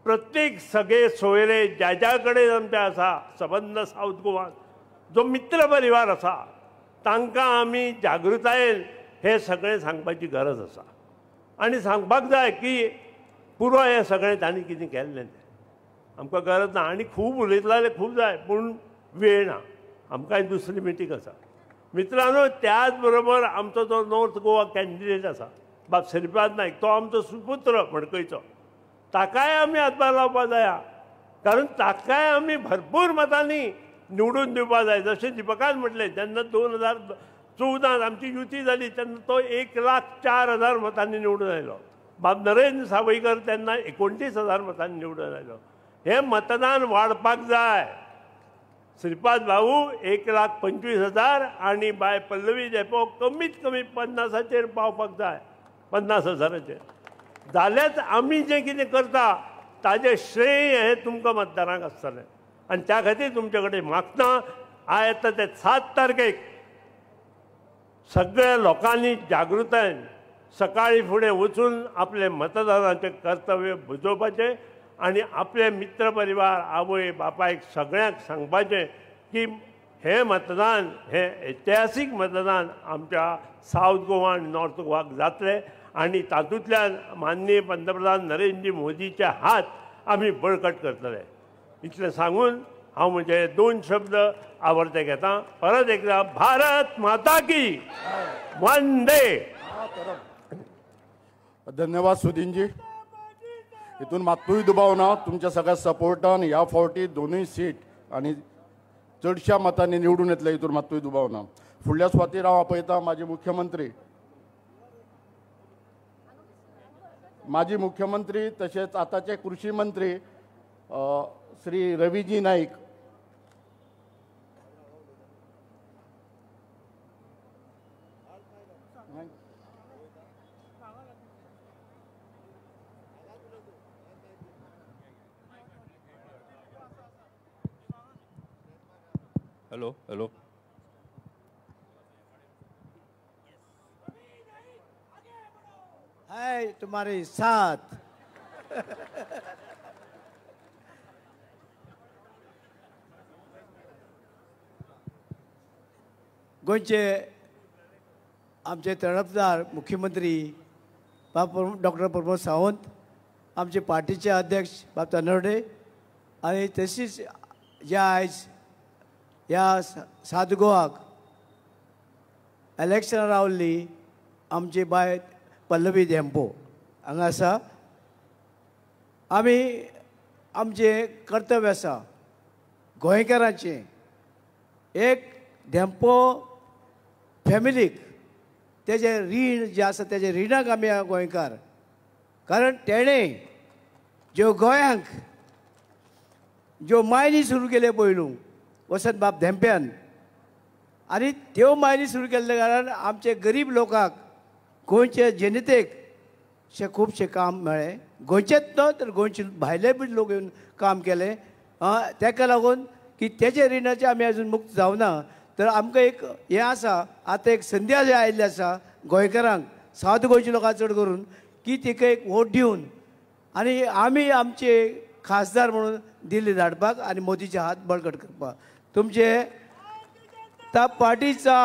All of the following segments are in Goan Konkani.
प्रत्येक सगळे सोयरे ज्या ज्या कडेन आमचे आसा सबंद सावथ गोवान जो मित्र परिवार आसा तांकां आमी जागृतायेन हें सगळें सांगपाची गरज आसा आनी सांगपाक जाय की पुरो हें सगळें तांणी कितें केल्लें तें आमकां गरज ना. आनी खूब उलयतले जाल्यार खूब जाय पूण वेळ ना, आमकांय दुसरी मिटींग आसा. मित्रांनो, त्याच बरोबर आमचो जो नॉर्थ गोवा कॅन्डिडेट आसा बाब श्रीपाद नायक, तो आमचो सुपुत्र मडकयचो, ताकाय आमी हातभार लावपाक जाया, कारण ताकाय आमी भरपूर मतांनी निवडून दिवपाक जाय. जशें दीपकान म्हटलें, जेन्ना 2014 आमची युती जाली तेन्ना तो 1,04,000 मतांनी निवडून आयलो. बाब नरेंद्र सावयकर तेन्ना 29,000 मतांनी निवडून आयलो. हें मतदान वाडपाक जाय. श्रीपाद भाऊ 1,25,000 आनी बाय पल्लवी धेंपो कमीत कमी 50 पावपाक जाय, 50,000 जाल्यार आमी जें कितें करता ताजें श्रेय हें तुमकां मतदारांक आसतलें. आनी त्या खातीर तुमचे कडेन मागता, आयज ते 7 तारखेक सगळ्या लोकांनी जागृतायेन सकाळी फुडें वचून आपलें मतदानाचें कर्तव्य बजोवपाचें आनी आपले मित्र परिवार आवय बापायक सगळ्यांक सांगपाचें की हें मतदान हें ऐतिहासीक मतदान आमच्या सावथ गोवा आनी नॉर्थ गोवाक जातलें आनी तातूंतल्यान माननीय पंतप्रधान नरेंद्र मोदीचे हात आमी बळकट करतले. इतलें सांगून हांव म्हजे 2 शब्द आवर्ते घेता. परत एकदा भारत माता की वंदे. धन्यवाद सुदीनजी. हितून मात्तूय दुबाव ना तुमच्या सगळ्या सपोर्टान ह्या फावटी 2 सीट आनी चडश्या मतांनी निवडून येतले, हितून मात्तूय दुबाव ना. फुडल्या सुवातीर हांव आपयता माजी मुख्यमंत्री तशेंच आतांचे कृषी मंत्री श्री रवीजी नाईक. हॅलो हॅलो, है तुम्हारे साथ. गोंयचे आमचे तडफदार मुख्यमंत्री बाब डॉक्टर प्रमोद सावंत, आमचे पार्टीचे अध्यक्ष बाब तानर्डे आनी तशीच ज्या आयज ह्या सात गोवाक इलेक्शनां रावल्ली आमची बाय पल्लवी धेंपो हांगा आसा. आमी आमचें कर्तव्य आसा गोंयकारांचें, एक धेंपो फॅमिलीक तेजें रीण जें आसा तेजें रिणाक आमी गोंयकार, कारण तेणें ज्यो गोंयांक ज्यो मायनी सुरू केल्यो पयलू वसंत बाब धेंप्यान, आनी त्यो मायनी सुरू केल्ल्या कारणान आमचे गरीब लोकांक गोंयचे जनतेक अशें खुबशें काम मेळ्ळें. गोंयचेच न्हय तर गोंयचे भायले बी लोक येवन काम केलें. ताका लागून की तेजे रिणाचे आमी अजून मुक्त जावना, तर आमकां एक हें आसा आतां एक संदी आयिल्ली आसा गोंयकारांक, सावथ गोंयच्या लोकांक चड करून, की तिका एक वोट दिवन आनी आमी आमचे खासदार म्हणून दिल्ली धाडपाक आनी मोदीचे हात बळकट करपाक. तुमचे त्या पार्टीचा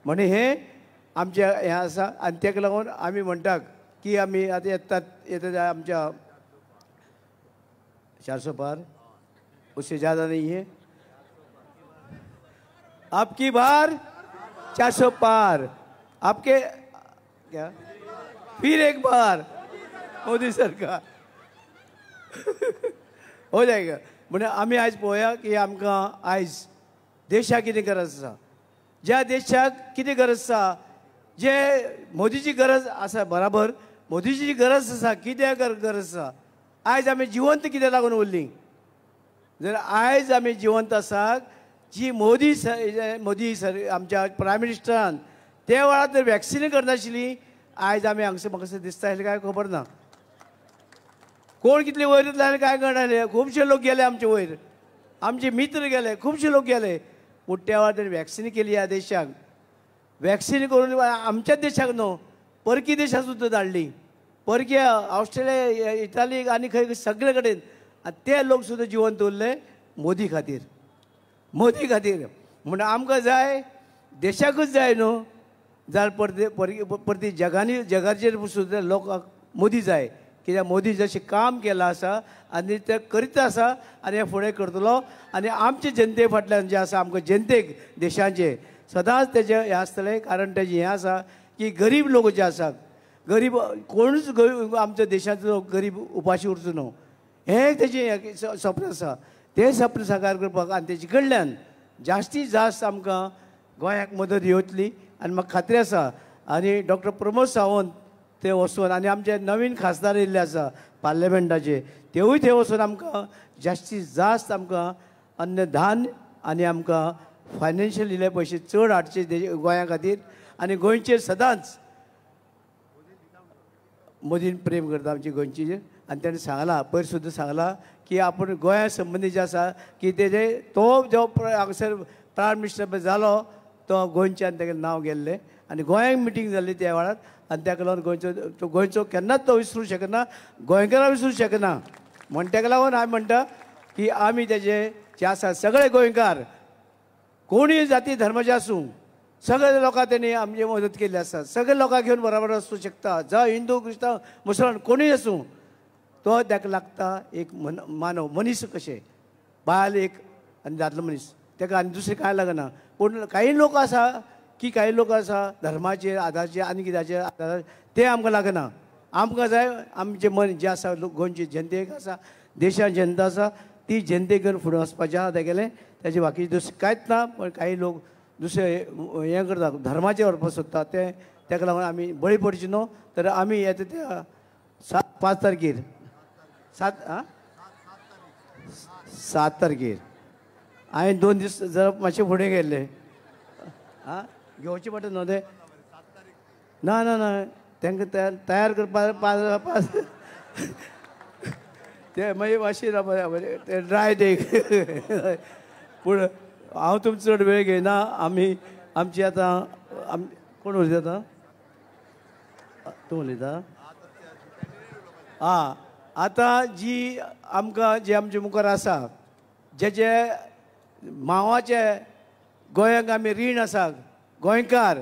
म्हण हें आमचें हें आसा आनी ताका लागून आमी म्हणटा की आमी आतां येतात येता आमच्या 400 पार, उससे ज़्यादा नहीं है. आपकी बार 400 पार, आपके क्या फिर एक बार मोदी सरकार हो जाएगा. म्हणजे आमी आयज पळोवया की आमकां आयज देशाक कितें गरज आसा, ज्या देशाक कितें गरज आसा, जे मोदीची गरज आसा, बराबर मोदीची गरज आसा, कित्याक गरज आसा, आयज आमी जिवंत कित्याक लागून उरलीं, जर आयज आमी जिवंत आसात जी मोदी मोदी सर आमच्या प्रायम मिनिस्टरान त्या वेळार जर वॅक्सिन करनाशिल्ली आयज आमी हांगसर म्हाका दिसता आसलें काय खबर ना, कोण कितले वयर येतले काय कळनासलें, खुबशे लोक गेले आमचे वयर, आमचे मित्र गेले, खुबशे लोक गेले, पूण त्या वेळार ताणें वॅक्सिन केली ह्या देशाक, वॅक्सिन करून आमच्याच देशाक न्हू परकी देशाक सुद्दां धाडली. परक्या ऑस्ट्रेलिया इटाली आनी खंय सगळे कडेन आनी ते लोक सुद्दां जिवंत उरले मोदी खातीर, मोदी खातीर. म्हूण आमकां जाय, देशाकूच जाय न्हू, जाल्यार परती परती जगांनी जगाचेर सुद्दां लोकांक मोदी जाय. कित्याक मोदी जशें काम केलां आसा आनी तें करीत आसा आनी हें फुडें करतलो. आनी आमचे जनते फाटल्यान जें आसा आमकां जनतेक देशाचें सदांच तेजें हें आसतलें. कारण तेजें हें आसा की गरीब लोक जे आसात, गरीब कोणूच आमच्या देशांतलो गरीब उपाशी उरचो न्हू, हें तेजें सपन आसा. तें सपन साकार करपाक आनी तेजे कडल्यान जास्तीत जास्त आमकां गोंयाक मदत येवतली आनी म्हाका खात्री आसा. आनी डॉक्टर प्रमोद सावंत ते वचून आनी आमचे नवीन खासदार येयल्ले आसा पार्लमेंटाचे, तेवूय ते वचून आमकां जास्तीत जास्त आमकां अन्नधान्य आनी आमकां फायनान्शियल इल्ले पयशे चड हाडचे गोंया खातीर. आनी गोंयचेर सदांच मोदीन प्रेम करता आमची गोंयचेर. आनी तेणें सांगलां, पयर सुद्दां सांगलां की आपूण गोंया संबंदी जें आसा की तेजें तो जो हांगासर प्रायम मिनिस्टर जालो तो गोंयच्यान तेगेलें नांव गेल्लें आनी गोंयांक मिटींग जाल्ली त्या वेळार. आनी ताका लागून गोंयचो गोंयचो केन्नाच तो विसरूंक शकना, गोंयकारां विसरूंक शकना. म्हण ताका लागून हांव म्हणटा की आमी तेजे जे आसा सगळे गोंयकार कोणूय जाती धर्माचे आसूं, सगळे लोकांक तेणी आमची मदत केल्ली आसा. सगळे लोकांक घेवन बराबर आसूं शकता, जावं हिंदू क्रिस्तांव मुसलमान कोणूय आसूं, तो ताका लागता एक मानव मनीस कशें, बायल एक आनी दादलो मनीस, ताका आनी दुसरें कांय लागना. पूण कांय लोक आसा की कांय लोक आसा धर्माचेर आधाराचेर आनी कित्याचेर आधार, ते आमकां लागना. आमकां जाय आमचें मन जें आसा गोंयचे जनतेक आसा, देशान जनता आसा, ती जनतेक घेवन फुडें वचपाचें आसा तेगेलें. तेजें बाकी दुसरें कांयच ना. पण कांय लोक दुसरें हें करता, धर्माचेर व्हरपाक सोदता, तें ताका लागून आमी बळी पडचे न्हू. तर आमी येता त्या 5 तारखेर 7 तारखेर हांवें 2 दीस जरा मातशें फुडें गेल्ले. आं घेवचें पडटा न्हू तें, ना ना ना तांकां तयार करपाक 5 ते मागीर मातशें ते ड्राय ते. पूण हांव तुमचो चड वेळ घेयना. आमी आमची आतां कोण उलयता आतां, तूं उलयता? आं आतां जी आमकां जे आमचे मुखार आसा जेचे मावाचे गोंयांक आमी रीण आसा, गोंयकार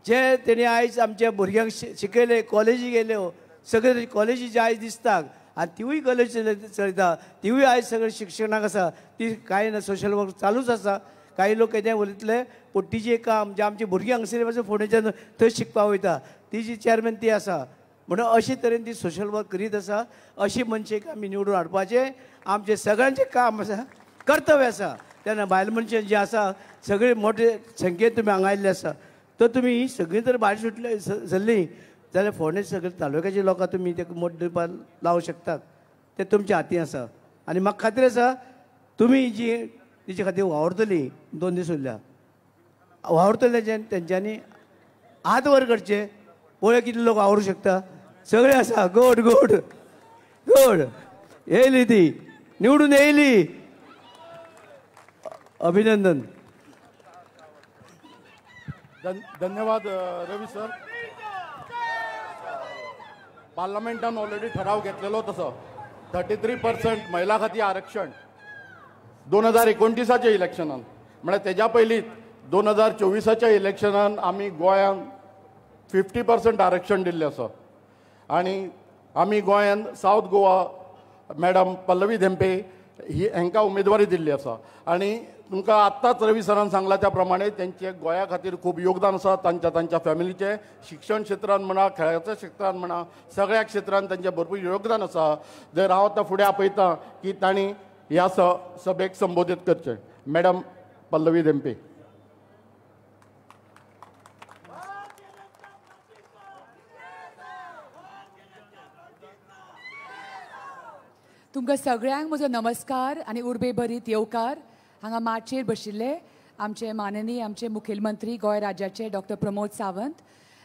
जे तेणी आयज आमच्या भुरग्यांक शिकयले, कॉलेजी गेल्यो, सगळे कॉलेजी जे आयज दिसता आनी तिवूय कॉलेज चलयता, तिवूय आयज सगळे शिक्षणाक आसा, ती कांय ना सोशल वर्क चालूच आसा. कांय लोक कितें उलयतले, पूण तिजें काम जे आमची भुरगीं हांगसर पासून फोंडेच्यान थंय शिकपाक वयता, तिजी चेअरमॅन ती आसा. म्हणून अशे तरेन ती सोशल वर्क करीत आसा. अशी मनशेक आमी निवडून हाडपाचें आमचें सगळ्यांचें काम आसा, कर्तव्य आसा. तेन्ना बायल मनशां जी आसा सगळे मोठे संख्येन तुमी हांगा आयिल्ले आसा, तर तुमी ही सगळीं जर भायर सुटले सरलीं जाल्यार फोंडें सगळे तालुक्याचे लोकांक तुमी ते मत दिवपाक लावंक शकतात, तें तुमच्या हातीन आसा. आनी म्हाका खात्री आसा तुमी जी तिचे खातीर वावुरतली, 2 दीस उरल्या वावुरतले तेंच्यांनी हात वर करचे, पळय कितले लोक वावरूंक शकता. सगळे आसा, गोड गोड गोड येयली ती निवडून येयली, अभिनंदन. धन्यवाद रवी सर. पार्लमेंटान ऑलरेडी ठराव घेतलेलो तसो 33% महिला खातीर आरक्षण 2029 इलेक्शनान, म्हळ्यार तेज्या पयलीं 2024 इलेक्शनान आमी गोंयांत 50% आरक्षण दिल्लें आसा. आनी आमी गोंयांत सावथ गोवा मॅडम पल्लवी धेंपे ही हांकां उमेदवारी दिल्ली आसा. आनी तुमकां आत्ताच रवी सरान सांगलां त्या प्रमाणे तेंचे गोंया खातीर खूब योगदान आसा, तांच्या तांच्या फॅमिलीचें शिक्षण क्षेत्रान म्हणा, खेळाच्या क्षेत्रान म्हणा, सगळ्या क्षेत्रान तांचें भरपूर योगदान आसा. जर हांव आतां फुडें आपयतां की तांणी ह्या सभेक संबोधीत करचें. मॅडम पल्लवी धेंपे. तुमकां सगळ्यांक म्हजो नमस्कार आनी उर्बे भरीत येवकार. हांगा माचयेर बशिल्ले आमचे माननीय आमचे मुखेलमंत्री गोंय राज्याचे डॉक्टर प्रमोद सावंत,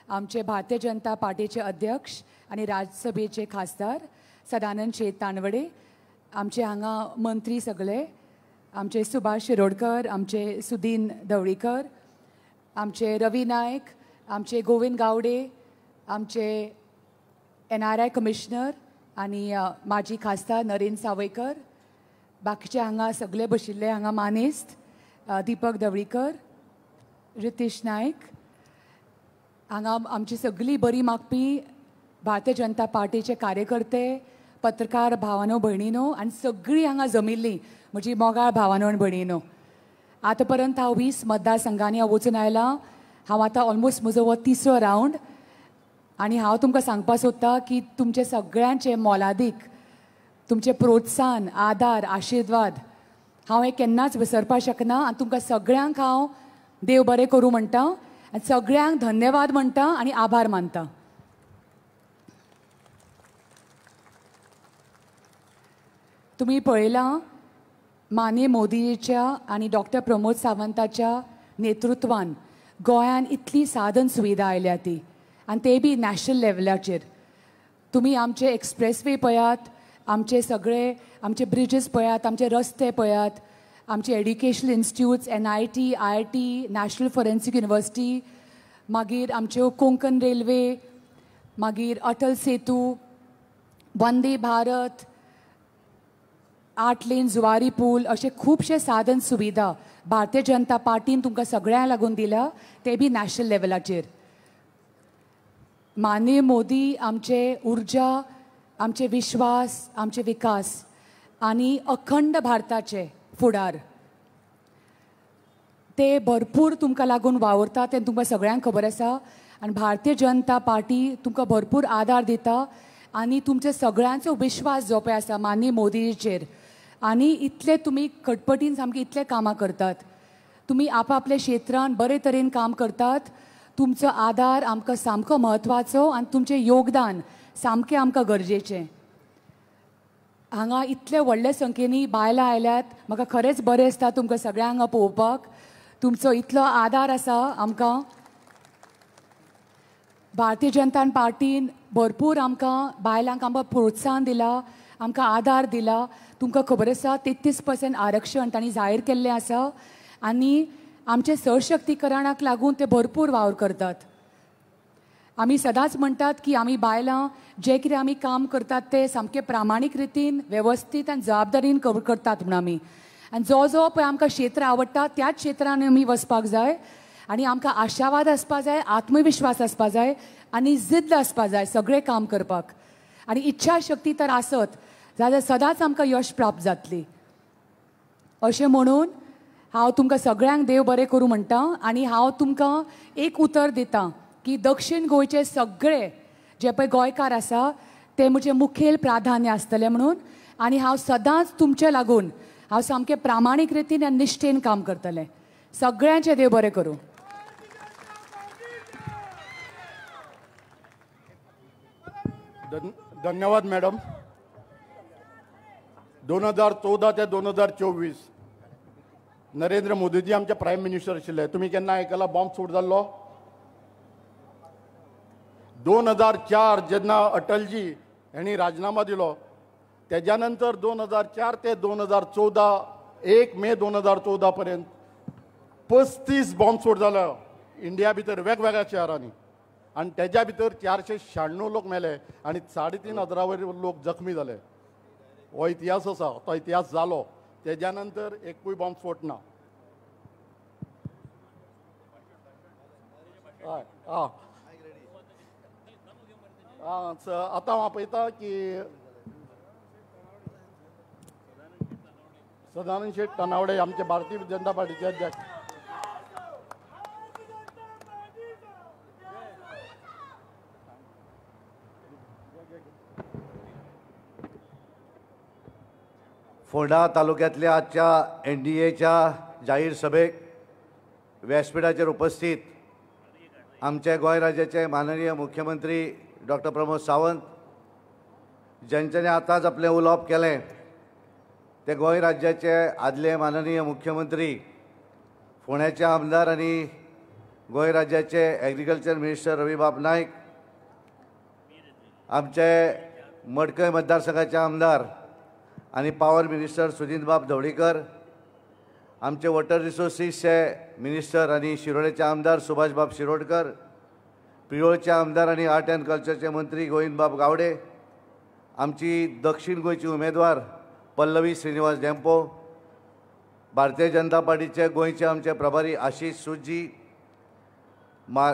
आमचे भारतीय जनता पार्टीचे अध्यक्ष आनी राज्यसभेचे खासदार सदानंद शेट तानवडे, आमचे हांगा मंत्री सगळे, आमचे सुभाष शिरोडकर, आमचे सुदीन ढवळीकर, आमचे रवी नायक, आमचे गोविंद गावडे, आमचे NRI commissioner आनी माजी खासदार नरेंद्र सावयकर, बाकीचे हांगा सगळे बशिल्ले हांगा मानेस्त दीपक धवळीकर, रितेश नायक, हांगा आमची सगळी बरी मागपी भारतीय जनता पार्टीचे कार्यकर्ते, पत्रकार भावानो भयणीनो आनी सगळीं हांगा जमिल्लीं म्हजी मोगाळ भावानो आनी भयणीनो. आतां पर्यंत हांव 20 मतदारसंघांनी हांव वचून आयलां. हांव आतां ऑलमोस्ट म्हजो हो तिसरो रावंड आनी हांव तुमकां सांगपाक सोदता की तुमचे सगळ्यांचे मोलादीक तुमचें प्रोत्साहन, आदार, आशिर्वाद हांव हें केन्नाच विसरपाक शकना आनी तुमकां सगळ्यांक हांव देव बरें करूं म्हणटा आनी सगळ्यांक धन्यवाद म्हणटा आनी आभार मानता. तुमी पळयलां माननीय मोदीच्या आनी डॉक्टर प्रमोद सावंताच्या नेतृत्वान गोंयान इतली साधन सुविधा आयल्या ती आनी ते बी नॅशनल लेवलाचेर. तुमी आमचे एक्सप्रेसवे पळयात, आमचे सगळे आमचे ब्रिजीस पळयात, आमचे रस्ते पळयात, आमचे educational institutes, NIT, IIT, national forensic university, मागीर आमच्यो कोंकण रेल्वे, मागीर अटल सेतू, वंदे भारत, 8 लेन जुवारी पूल, अशे खुबशे साधन सुविधा भारतीय जनता पार्टीन तुमकां सगळ्यांक लागून दिल्या, ते बी नॅशनल लेवलाचेर. माननीय मोदी आमचे उर्जा, आमचे विश्वास, आमचे विकास आनी अखंड भारताचे फुडार ते भरपूर तुमकां लागून वावुरता, तें तुमकां सगळ्यांक खबर आसा. आनी भारतीय जनता पार्टी तुमकां भरपूर आदार दिता आनी तुमचे सगळ्यांचो विश्वास जो पळय आसा माननीय मोदीचेर आनी इतले तुमी खटपटीन सामकी इतले कामां करतात, तुमी आपआपल्या क्षेत्रान बरे तरेन काम करतात. तुमचो आदार आमकां सामको म्हत्वाचो आनी तुमचें योगदान सामकें आमकां गरजेचें. हांगा इतले व्हडले संख्येनी बायलां आयल्यात, म्हाका खरेंच बरें दिसता तुमकां सगळ्यांक हांगा पळोवपाक. तुमचो इतलो आदार आसा आमकां. भारतीय जनता पार्टीन भरपूर आमकां बायलांक आमकां प्रोत्साहन दिलां, आमकां आदार दिला. तुमकां खबर आसा 33% आरक्षण तांणी जाहीर केल्लें आसा आनी आमचे सशक्तीकरणाक लागून ते भरपूर वावर करतात. आमी सदांच म्हणटात की आमी बायलां जें कितें आमी काम करतात तें सामकें प्रामाणीक रितीन, वेवस्थीत आनी जबाबदारीन करतात म्हूण आमी. आनी जो जो पळय आमकां क्षेत्र आवडटा त्याच क्षेत्रान आमी वचपाक जाय आनी आमकां आशावाद आसपा जाय, आत्मविश्वास आसपा जाय आनी जिद्द आसपा जाय सगळें काम करपाक. आनी इच्छा शक्ती तर आसत जाल्यार सदांच आमकां यश प्राप्त जातली. अशें म्हणून हांव तुमकां सगळ्यांक देव बरें करूं म्हणटा आनी हांव तुमकां एक उतर दितां की दक्षिण गोंयचे सगळे जे पळय गोंयकार आसा ते म्हजें मुखेल प्राधान्य आसतलें म्हणून आनी हांव सदांच तुमचे लागून हांव सामकें प्रामाणीक रितीन आनी निश्ठेन काम करतलें. सगळ्यांचें देव बरें करूं. धन्यवाद मॅडम. 2014 ते 2024 नरेंद्र मोदीजी आमचे प्रायम मिनिस्टर आशिल्ले. तुमी केन्ना आयकला बॉम्ब स्फोट जाल्लो? 2004 जेन्ना अटलजी हांणी राजीनामा दिलो तेज्या नंतर 2004 ते 2014 1 मे 2014 पर्यंत 35 बॉम्ब स्फोट जालो इंडिया भितर वेगवेगळ्या शहरांनी आनी तेज्या भितर 496 लोक मेले आनी 3500 वयर लोक जखमी जाले. हो इतिहास आसा, तो इतिहास जालो. तेज्या नंतर एकूय बॉम्ब स्फोट ना. हय आं आतां हांव पळयता की सदानंद शेट तानावडे आमचे भारतीय जनता पार्टीचे अध्यक्ष. फोंडा तालुक्यातल्या आजच्या NDAच्या जाहीर सभेक व्यासपीठाचेर उपस्थित आमचे गोंय राज्याचे माननीय मुख्यमंत्री डॉक्टर प्रमोद सावंत, ज्यांच्यानी आतांच आपलें उलोवप केलें ते गोंय राज्याचे आदले माननीय मुख्यमंत्री, फोंड्याचे आमदार आनी गोंय राज्याचे एग्रीकल्चर मिनिस्टर रवीबाब नायक, आमचे मडकय मतदारसंघाचे आमदार आनी पावर मिनिस्टर सुदिनबाब धवळीकर, आमचे वॉटर रिसोर्सीसचे मिनिस्टर आनी शिरोडेचे आमदार सुभाषबाब शिरोडकर, प्रियोळचे आमदार आनी आर्ट अँड कल्चरचे मंत्री गोविंदबाब गावडे, आमची दक्षिण गोंयची उमेदवार पल्लवी श्रीनिवास धेंपो, भारतीय जनता पार्टीचे गोंयचे आमचे प्रभारी आशिष सूदजी,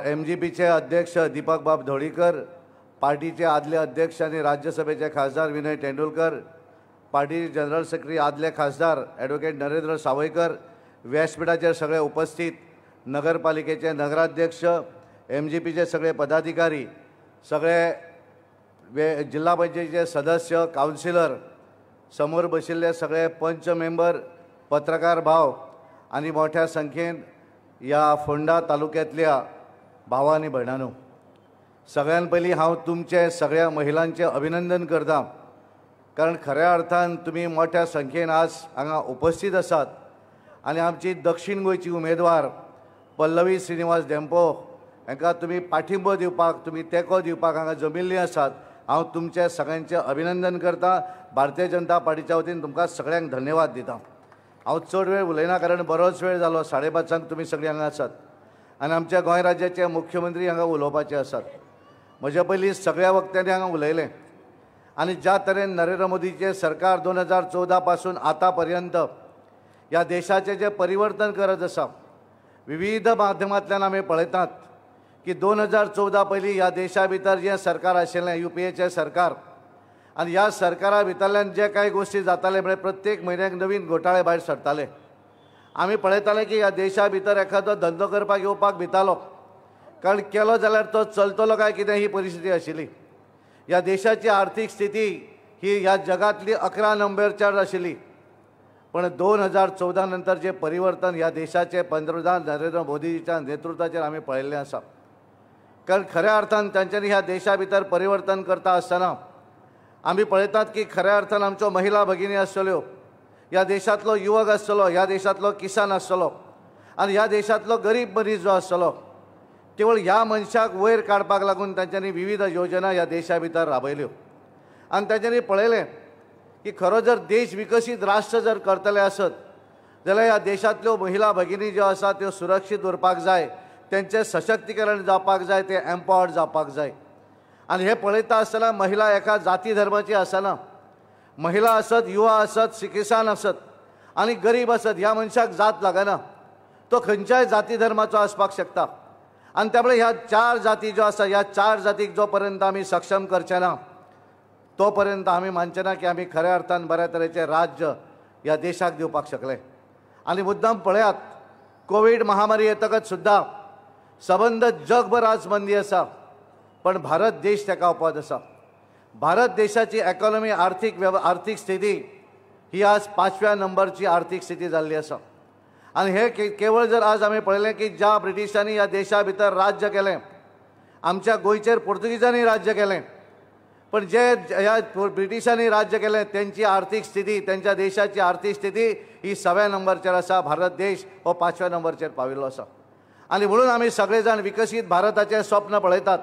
एमजीपीचे अध्यक्ष दीपक बाब धवळीकर, पार्टीचे आदले अध्यक्ष आनी राज्यसभेचे खासदार विनय तेंडुलकर, पार्टीचे जनरल सेक्रेटरी आदले खासदार ॲडव्होकेट नरेंद्र सावयकर, व्यासपीठाचेर सगळे उपस्थित नगरपालिकेचे नगराध्यक्ष, एमजीपीचे सगळे पदाधिकारी, सगळे जिल्हा पंचायतीचे सदस्य, कावन्सिलर, समोर बशिल्ले सगळे पंच मेंबर, पत्रकार भाव आनी मोठ्या संख्येन ह्या फोंडा तालुक्यांतल्या भावा आनी भयणांनो, सगळ्यान पयलीं हांव तुमचें सगळ्या महिलांचें अभिनंदन करता, कारण खऱ्या अर्थान तुमी मोठ्या संख्येन आज हांगा उपस्थित आसात आनी आमची दक्षिण गोंयची उमेदवार पल्लवी श्रीनिवास धेंपो हांकां तुमी पाठिंबो दिवपाक, तुमी तेंको दिवपाक हांगा जमिल्लीं आसात. हांव तुमचें सगळ्यांचें अभिनंदन करता. भारतीय जनता पार्टीच्या वतीन तुमकां सगळ्यांक धन्यवाद दिता. हांव चड वेळ उलयना कारण बरोच वेळ जालो, 5:30 तुमी सगळीं हांगा आसात आनी आमच्या गोंय राज्याचे मुख्यमंत्री हांगा उलोवपाचे आसात. म्हज्या पयलीं सगळ्या वक्त्यांनी हांगा उलयलें आनी ज्या तरेन नरेंद्र मोदीचें सरकार 2014 पासून आतां पर्यंत ह्या देशाचें जें परिवर्तन करत आसा, विविध माध्यमांतल्यान आमी पळयतात की 2014 पयलीं ह्या देशा भितर जें सरकार आशिल्लें युपीएचें सरकार, आनी ह्या सरकारा भितरल्यान जे कांय गोश्टी जाताले म्हळ्यार प्रत्येक म्हयन्याक नवीन घोटाळे भायर सरताले. आमी पळयताले की ह्या देशा भितर एखादो धंदो करपाक येवपाक भितालो, कारण केलो जाल्यार तो चलतलो काय कितें ही परिस्थिती आशिल्ली. ह्या देशाची आर्थीक स्थिती ही ह्या जगांतली 11 नंबरचेर आशिल्ली, पण 2014 नंतर जे परिवर्तन ह्या देशाचे पंतप्रधान नरेंद्र मोदीच्या नेतृत्वाचेर आमी पळयल्लें आसा. कारण खऱ्या अर्थान तांच्यांनी ह्या देशा भितर परिवर्तन करता आसतना आमी पळयतात की खऱ्या अर्थान आमच्यो महिला भगिनी आसतल्यो, ह्या देशांतलो युवक आसतलो, ह्या देशांतलो किसान आसतलो आनी ह्या देशांतलो गरीब मनीस जो आसतलो, केवळ ह्या मनशाक वयर काडपाक लागून तांच्यांनी विविध योजना ह्या देशा भितर राबयल्यो. आनी तांच्यांनी पळयलें की खरो जर देश विकसीत राष्ट्र जर करतले आसत जाल्यार ह्या देशांतल्यो महिला भगिनी ज्यो आसा त्यो सुरक्षीत उरपाक जाय, तेंचें सशक्तीकरण जावपाक जाय, ते एम्पावर्ड जावपाक जाय. आनी हें पळयता आसतना महिला एका जाती धर्माची आसना, महिला आसत, युवा आसत, किसान आसत आनी गरीब आसत, ह्या मनशाक जात लागना, तो खंयच्याय जाती धर्माचो आसपाक शकता. आनी त्यामुळे ह्या 4 जाती ज्यो आसा, ह्या 4 जातीक जो पर्यंत आमी सक्षम करचे ना तो पर्यंत आमी मानचे ना की आमी खऱ्या अर्थान बऱ्या तरेचें राज्य ह्या देशाक दिवपाक शकले. आनी मुद्दाम पळयात, कोवीड महामारी येतकच सुद्दां सबंद जगभर आज मंदी आसा, पण भारत देश ताका अपवाद आसा. भारत देशाची इकॉनॉमी, आर्थीक स्थिती ही आज 5व्या नंबरची आर्थीक स्थिती जाल्ली आसा. आनी हे केवळ जर आज आमी पळयलें की ज्या ब्रिटिशांनी ह्या देशा भितर राज्य केलें, आमच्या गोंयचेर पोर्तुगीजांनी राज्य केलें, पण जे ह्या ब्रिटिशांनी राज्य केलें तेंची आर्थीक स्थिती, तेंच्या देशाची आर्थीक स्थिती ही 6व्या नंबरचेर आसा. भारत देश हो 5व्या नंबरचेर पाविल्लो आसा. आनी म्हणून आमी सगळे जाण विकसीत भारताचें स्वप्न पळयतात.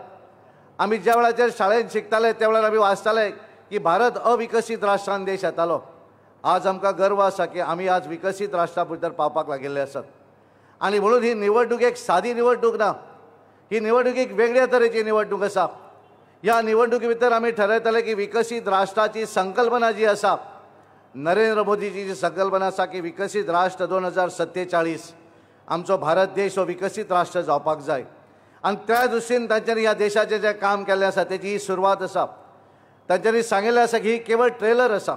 आमी ज्या वेळाचेर शाळेंत शिकताले त्या वेळार आमी वाचताले की भारत अविकसीत राष्ट्रान देश येतालो. आज आमकां गर्व आसा की आमी आज विकसीत राष्ट्रा भितर पावपाक लागिल्ले आसात. आनी म्हणून ही निवडणूक एक सादी निवडणूक ना, ही निवडणूक एक वेगळ्या तरेची निवडणूक आसा. ह्या निवडणुके भितर आमी ठरयतले की विकसीत राष्ट्राची संकल्पना जी आसा, नरेंद्र मोदीची जी संकल्पना आसा की विकसीत राष्ट्र 2047 आमचो भारत देश हो विकसीत राष्ट्र जावपाक जाय. आनी त्या दृश्टीन तांच्यांनी ह्या देशाचें जें काम केल्लें आसा तेची ही सुरवात आसा. तांच्यांनी सांगिल्लें आसा की ही केवळ ट्रेलर आसा,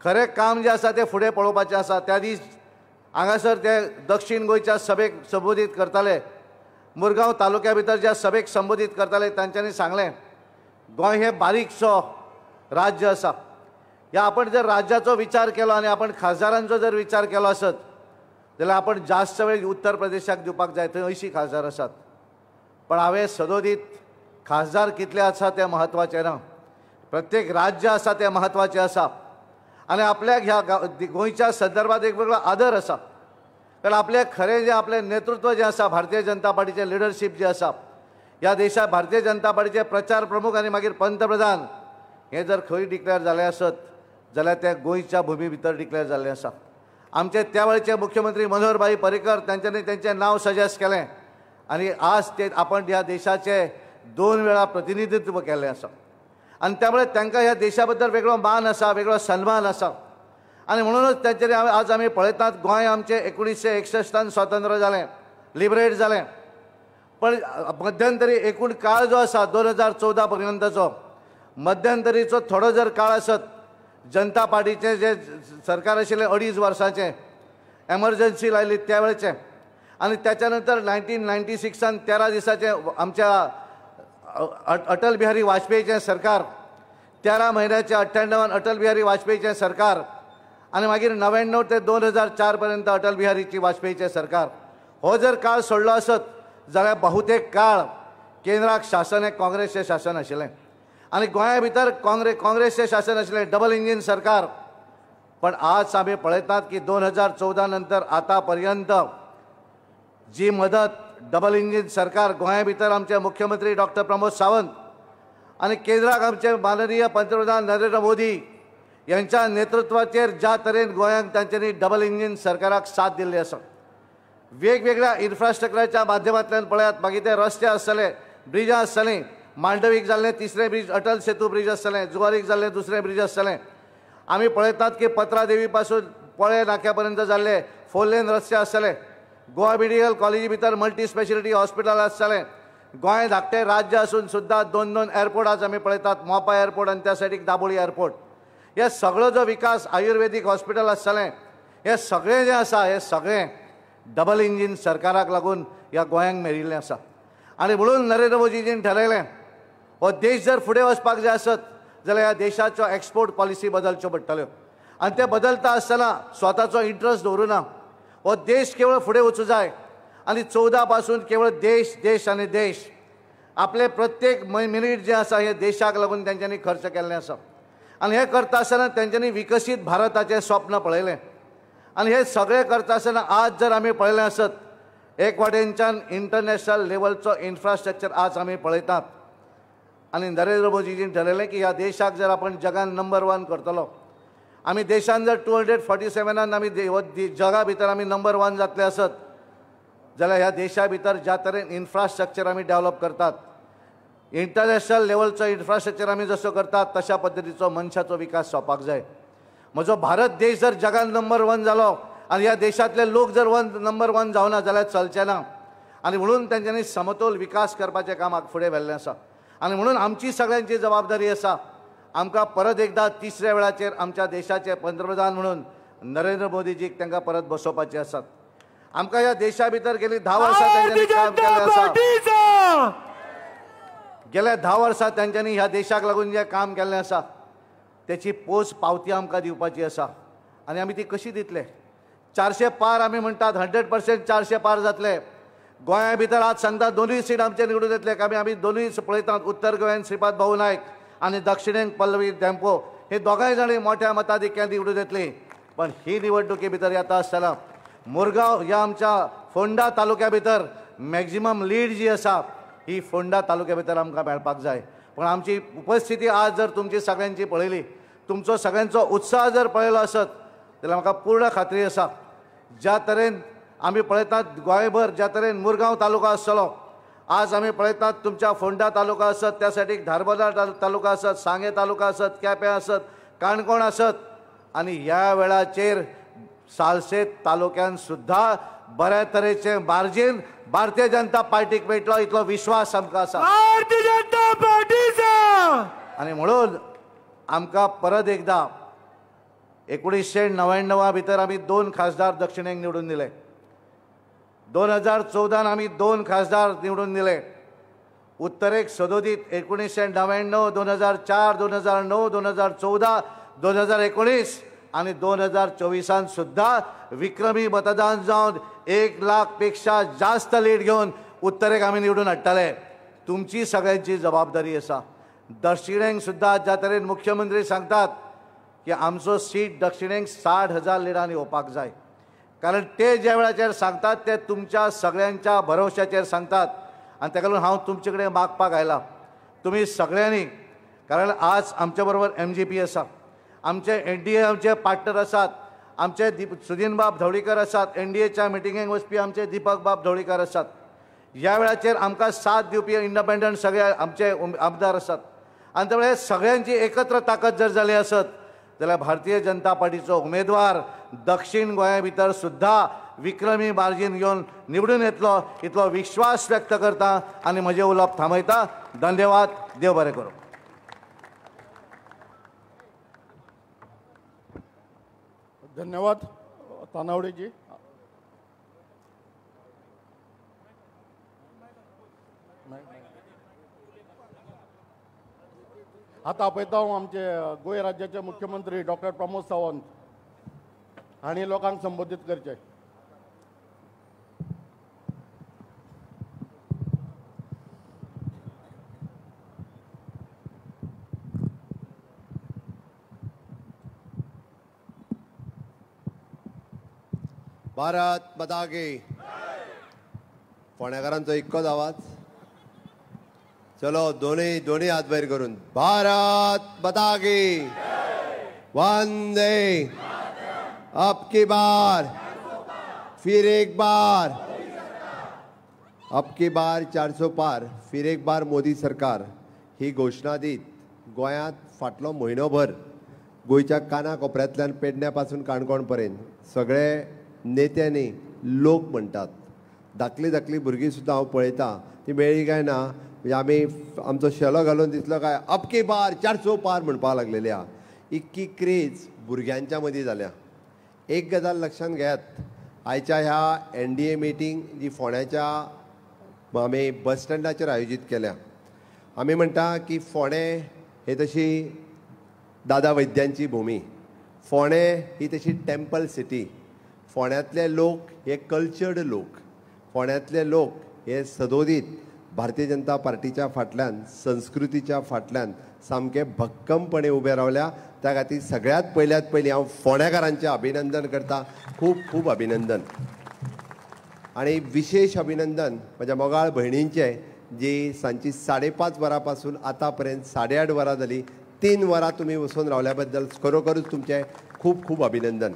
खरें काम जें आसा तें फुडें पळोवपाचें आसा. त्या दीस हांगासर ते दक्षिण गोंयच्या सभेक संबोधीत करताले, मुरगांव तालुक्या भितर ज्या सभेक संबोधीत करताले तांच्यांनी सांगलें, गोंय हें बारीकसो राज्य आसा. ह्या आपण जर राज्याचो विचार केलो आनी आपण खासदारांचो जर विचार केलो आसत जाल्यार आपण जास्त वेळ उत्तर प्रदेशाक दिवपाक जाय, थंय 80 खासदार आसात. पण हांवें सदोदीत खासदार कितले आसा तें म्हत्वाचें ना, प्रत्येक राज्य आसा तें म्हत्वाचें आसा. आनी आपल्याक ह्या गोंयच्या संदर्भात एक वेगळो आदर आसा, कारण आपल्याक खरें जें आपलें नेतृत्व जें आसा, भारतीय जनता पार्टीचें लिडरशीप जें आसा, ह्या देशाक भारतीय जनता पार्टीचे प्रचार प्रमुख आनी मागीर पंतप्रधान हें जर खंय डिक्लेअर जालें आसत जाल्यार तें गोंयच्या भुमी भितर डिक्लेअर जाल्लें आसा. आमचे त्या वेळचे मुख्यमंत्री मनोहरभाई पर्रीकर तांच्यांनी तेंचें नांव सजेस्ट केलें आनी आज ते आपण ह्या देशाचे 2 वेळा प्रतिनिधित्व केल्लें आसा आनी त्यामुळे तांकां ह्या देशा बद्दल वेगळो मान आसा, वेगळो सन्मान आसा. आनी म्हणूनच तांचेर आज आमी पळयतात गोंय आमचें 1961 स्वतंत्र जालें, लिबरेट जालें, पण मध्यंतरी एकूण काळ जो आसा 2014 पर्यंतचो मध्यंतरीचो थोडो जर काळ आसत जनता पार्टीचें जे सरकार आशिल्लें 2.5 वर्सांचें एमर्जन्सी लायली त्या वेळचें आनी त्याच्या नंतर 1996 13 दिसाचें आमच्या अटल बिहारी वाजपेयीचें सरकार, 13 म्हयन्याचें 98 अटल बिहारी वाजपेयीचें सरकार आनी मागीर 99 ते 2004 पर्यंत अटल बिहारीची वाजपेयीचें सरकार. हो जर काळ सोडलो आसत जाल्यार बहुतेक काळ केंद्राक शासन हें काँग्रेसचें शासन आशिल्लें आनी गोंया भितर काँग्रेसचें शासन आशिल्लें, डबल इंजीन सरकार. पण आज आमी पळयतात की 2014 नंतर आतां पर्यंत जी मदत डबल इंजीन सरकार गोंया भितर आमचे मुख्यमंत्री डॉक्टर प्रमोद सावंत आनी केंद्राक आमचे माननीय पंतप्रधान नरेंद्र मोदी यांच्या नेतृत्वाचेर ज्या तरेन गोंयांक तांच्यांनी डबल इंजीन सरकाराक साथ दिल्ली आसा, वेगवेगळ्या इन्फ्रास्ट्रक्चराच्या माध्यमांतल्यान पळयात, मागीर ते रस्ते आसतले, ब्रिजां आसतलीं, मांडवीक जाल्लें तिसरें ब्रीज अटल सेतू ब्रीज आसतलें, जुवारीक जाल्लें दुसरें ब्रीज आसतलें. आमी पळयतात की पत्रादेवी पासून पळे नाक्या पर्यंत जाल्ले 4 लेन रस्ते आसतले, गोवा मेडिकल कॉलेजी भितर मल्टी स्पेशलिटी हॉस्पिटल आसतलें. गोंय धाकटें राज्य आसून सुद्दां 2-2 एअरपोर्ट आज आमी पळयतात, मोपा एअरपोर्ट आनी त्या सायडीक दाबोळी एअरपोर्ट. हे सगळो जो विकास, आयुर्वेदीक हॉस्पिटल आसतलें, हे सगळें जें आसा हें सगळें डबल इंजीन सरकाराक लागून ह्या गोंयांक मेळिल्लें आसा. आनी म्हणून नरेंद्र मोदीजीन ठरयलें हो देश जर फुडें वचपाक जाय आसत जाल्यार ह्या देशाच्यो एक्सपोर्ट पॉलिसी बदलच्यो पडटल्यो आनी ते बदलता आसतना स्वताचो इंट्रस्ट दवरुना, हो देश केवळ फुडें वचूं जाय. आनी 14 पासून केवळ देश, देश आनी देश, आपले प्रत्येक मिनीट जें आसा हें देशाक लागून तेंच्यांनी खर्च केल्लें आसा. आनी हें करता आसतना तेंच्यांनी विकसीत भारताचें स्वप्न पळयलें आनी हें सगळें करता आसतना आज जर आमी पळयलें आसत एक वाटेनच्यान इंटरनॅशनल लेवलचो इन्फ्रास्ट्रक्चर आज आमी पळयतात. आनी नरेंद्र मोदीजीन ठरयलें की ह्या देशाक जर आपण जगान नंबर 1 करतलो, आमी देशान जर 247 आमी जगा भितर आमी नंबर 1 जातले आसत जाल्यार ह्या देशा भितर ज्या तरेन इन्फ्रास्ट्रक्चर आमी डेव्हलप करतात, इंटरनॅशनल लेवलचो इन्फ्रास्ट्रक्चर आमी जसो करतात तशा पद्दतीचो मनशाचो विकास जावपाक जाय. म्हजो भारत देश जर जगान नंबर 1 जालो आनी ह्या देशांतले लोक जर नंबर 1 जावना जाल्यार चलचें ना. आनी म्हणून तेंच्यांनी समतोल विकास करपाचें कामाक फुडें व्हेल्लें आसा. आनी म्हणून आमची सगळ्यांची जबाबदारी आसा, आमकां परत एकदां तिसऱ्या वेळाचेर आमच्या देशाचे पंतप्रधान म्हणून नरेंद्र मोदीजीक तांकां परत बसोवपाचें आसात. आमकां ह्या देशा भितर गेली 10 वर्सां तेंच्यांनी काम केल्लें आसा, गेल्या 10 वर्सां तेंच्यांनी ह्या देशाक लागून जें काम केल्लें आसा तेची पोच पावती आमकां दिवपाची आसा. आनी आमी ती कशी दितले? 400 पार आमी म्हणटात, 100% 400 पार जातले. गोंया भितर आज सांगता 2 सीट आमचे निवडून येतले. आमी आमी 2 पळयतात, उत्तर गोंयान श्रीपाद भाऊ नायक आनी दक्षिणेक पल्लवी धेंपो हे दोगांय जाणी मोठ्या मताधिक्यान निवडून येतली. पण ही निवडणुके भितर येता आसतना मुरगांव ह्या आमच्या फोंडा तालुक्या भितर मॅक्झिमम लीड जी आसा ही फोंडा तालुक्या भितर आमकां मेळपाक जाय. पण आमची उपस्थिती आज जर तुमची सगळ्यांची पळयली, तुमचो सगळ्यांचो उत्साह जर पळयलो आसत जाल्यार म्हाका पूर्ण खात्री आसा ज्या तरेन आमी पळयतात गोंयभर, ज्या तरेन मुरगांव तालुका आसतलो, आज आमी पळयतात तुमच्या फोंडा तालुका आसत, त्या सायडीक धारबांदोडा तालुका आसत, सांगें तालुका आसत, केपें आसत, काणकोण आसत, आनी ह्या वेळाचेर सालसेत तालुक्यान सुद्दां बऱ्या तरेचें मार्जीन भारतीय जनता पार्टीक मेळटलो इतलो विश्वास आमकां आसा. भारतीय जनता पार्टीचा. आनी म्हणून आमकां परत एकदां 1999 भितर आमी 2 खासदार दक्षिणेक निवडून दिले, 2014 आमी 2 खासदार निवडून दिले, उत्तरेक सदोदीत 1999, 2004, 2009, 2014, 2019 आनी 2024 सुद्दां विक्रमी मतदान जावन 1 लाख पेक्षा जास्त लीड घेवन उत्तरेक आमी निवडून हाडटले. तुमची सगळ्यांची जबाबदारी आसा. दक्षिणेक सुद्दां ज्या तरेन मुख्यमंत्री सांगतात की आमचो सीट दक्षिणेक 60,000 लिडान येवपाक जाय, कारण ते ज्या वेळाचेर सांगतात ते तुमच्या सगळ्यांच्या भरवशाचेर सांगतात. आनी ताका लागून हांव तुमचे कडेन मागपाक आयला तुमी सगळ्यांनी, कारण आज आमच्या बरोबर MGP आसा, आमचे NDA आमचे पार्टनर आसात, आमचे सुदीन बाब धवळीकर आसात, NDAच्या मिटिंगेक वचपी आमचे दीपक बाब धवळीकर आसात. ह्या वेळाचेर आमकां साथ दिवपी इंडिपेंडंट सगळे आमचे आमदार आसात आनी त्यामुळे सगळ्यांची एकत्र ताकद जर जाली आसत जाल्यार भारतीय जनता पार्टीचो उमेदवार दक्षिण गोंया भितर सुद्दां विक्रमी मार्जीन घेवन निवडून येतलो इतलो विश्वास व्यक्त करता आनी म्हजें उलोवप थांबयता. धन्यवाद. देव बरें करूं. धन्यवाद तानावडेजी. आता आपयता हांव आमचे गोंय राज्याचे मुख्यमंत्री डॉक्टर प्रमोद सावंत हांणी लोकांक संबोधीत करचे. भारत माता की. फोंडेकारांचो एकच आवाज. चलो दोन्ही दोन्ही हात वयर करून भारत माता की. वंदे. अब की बार फिर एक बार, अब की बार 400 पार फिर एक बार मोदी सरकार ही घोशणा दीत गोंयांत फाटलो म्हयनोभर गोंयच्या काना कोपऱ्यांतल्यान पेडण्या पासून काणकोण पर्यंत सगळे नेत्यांनी लोक म्हणटात. धाकली धाकली भुरगीं सुद्दां हांव पळयतां ती मेळ्ळी काय ना म्हणजे आमी आमचो शेलो घालून दिसलो काय अब की बार 400 पार म्हणपाक लागलेली आहा. इतकी क्रेज भुरग्यांच्या मदीं जाल्या. एक गजाल लक्षांत घेयात, आयच्या ह्या NDA meeting जी फोंड्याच्या आमी बस स्टँडाचेर आयोजीत केल्या, आमी म्हणटा की फोंडें हे तशी दादा वैद्यांची भूमी, फोंडें ही तशी टेम्पल सिटी, फोंड्यांतले लोक हे कल्चर्ड लोक, फोंड्यांतले लोक हे सदोदीत भारतीय जनता पार्टीच्या फाटल्यान, संस्कृतीच्या फाटल्यान सामके भक्कमपणे उबे रावल्या. त्या खातीर सगळ्यांत पयल्यात पयलीं हांव फोंडेकारांचें अभिनंदन करता. खूब खूब अभिनंदन. आनी विशेश अभिनंदन म्हज्या मोगाळ भयणींचें जी सांजची 5:30 वरां पासून आतां पर्यंत 8:30 वरां जालीं, 3 वरां तुमी वचून रावल्या बद्दल खरोखरूच तुमचें खूब खूब अभिनंदन.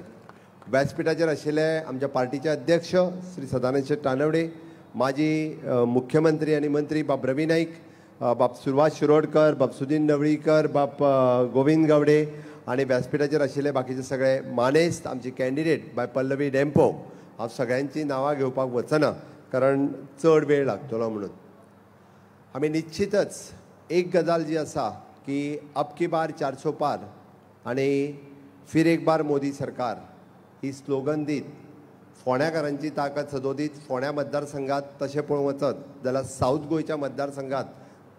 व्यासपिठाचेर आशिल्ले आमच्या पार्टीचे अध्यक्ष श्री सदानंद शेट तानवडे, माजी मुख्यमंत्री आनी मंत्री बाब रवी नाईक, बाब सुभाष शिरोडकर, बाब सुदीन नवळीकर, बाब गोविंद गावडे आनी व्यासपिठाचेर आशिल्ले बाकीचे सगळे मानेस्त, आमची कॅन्डिडेट बाय पल्लवी डेम्पो. हांव सगळ्यांची नांवां घेवपाक वचना कारण चड वेळ लागतलो म्हणून. आमी निश्चितच एक गजाल जी आसा की अब की बार 400 पार आनी फिर एक बार मोदी सरकार ही स्लोगन दीत फोंड्याकारांची ताकद सदोदीत फोंड्या मतदारसंघात तशें पळोवंक वचत जाल्यार सावथ गोंयच्या मतदारसंघात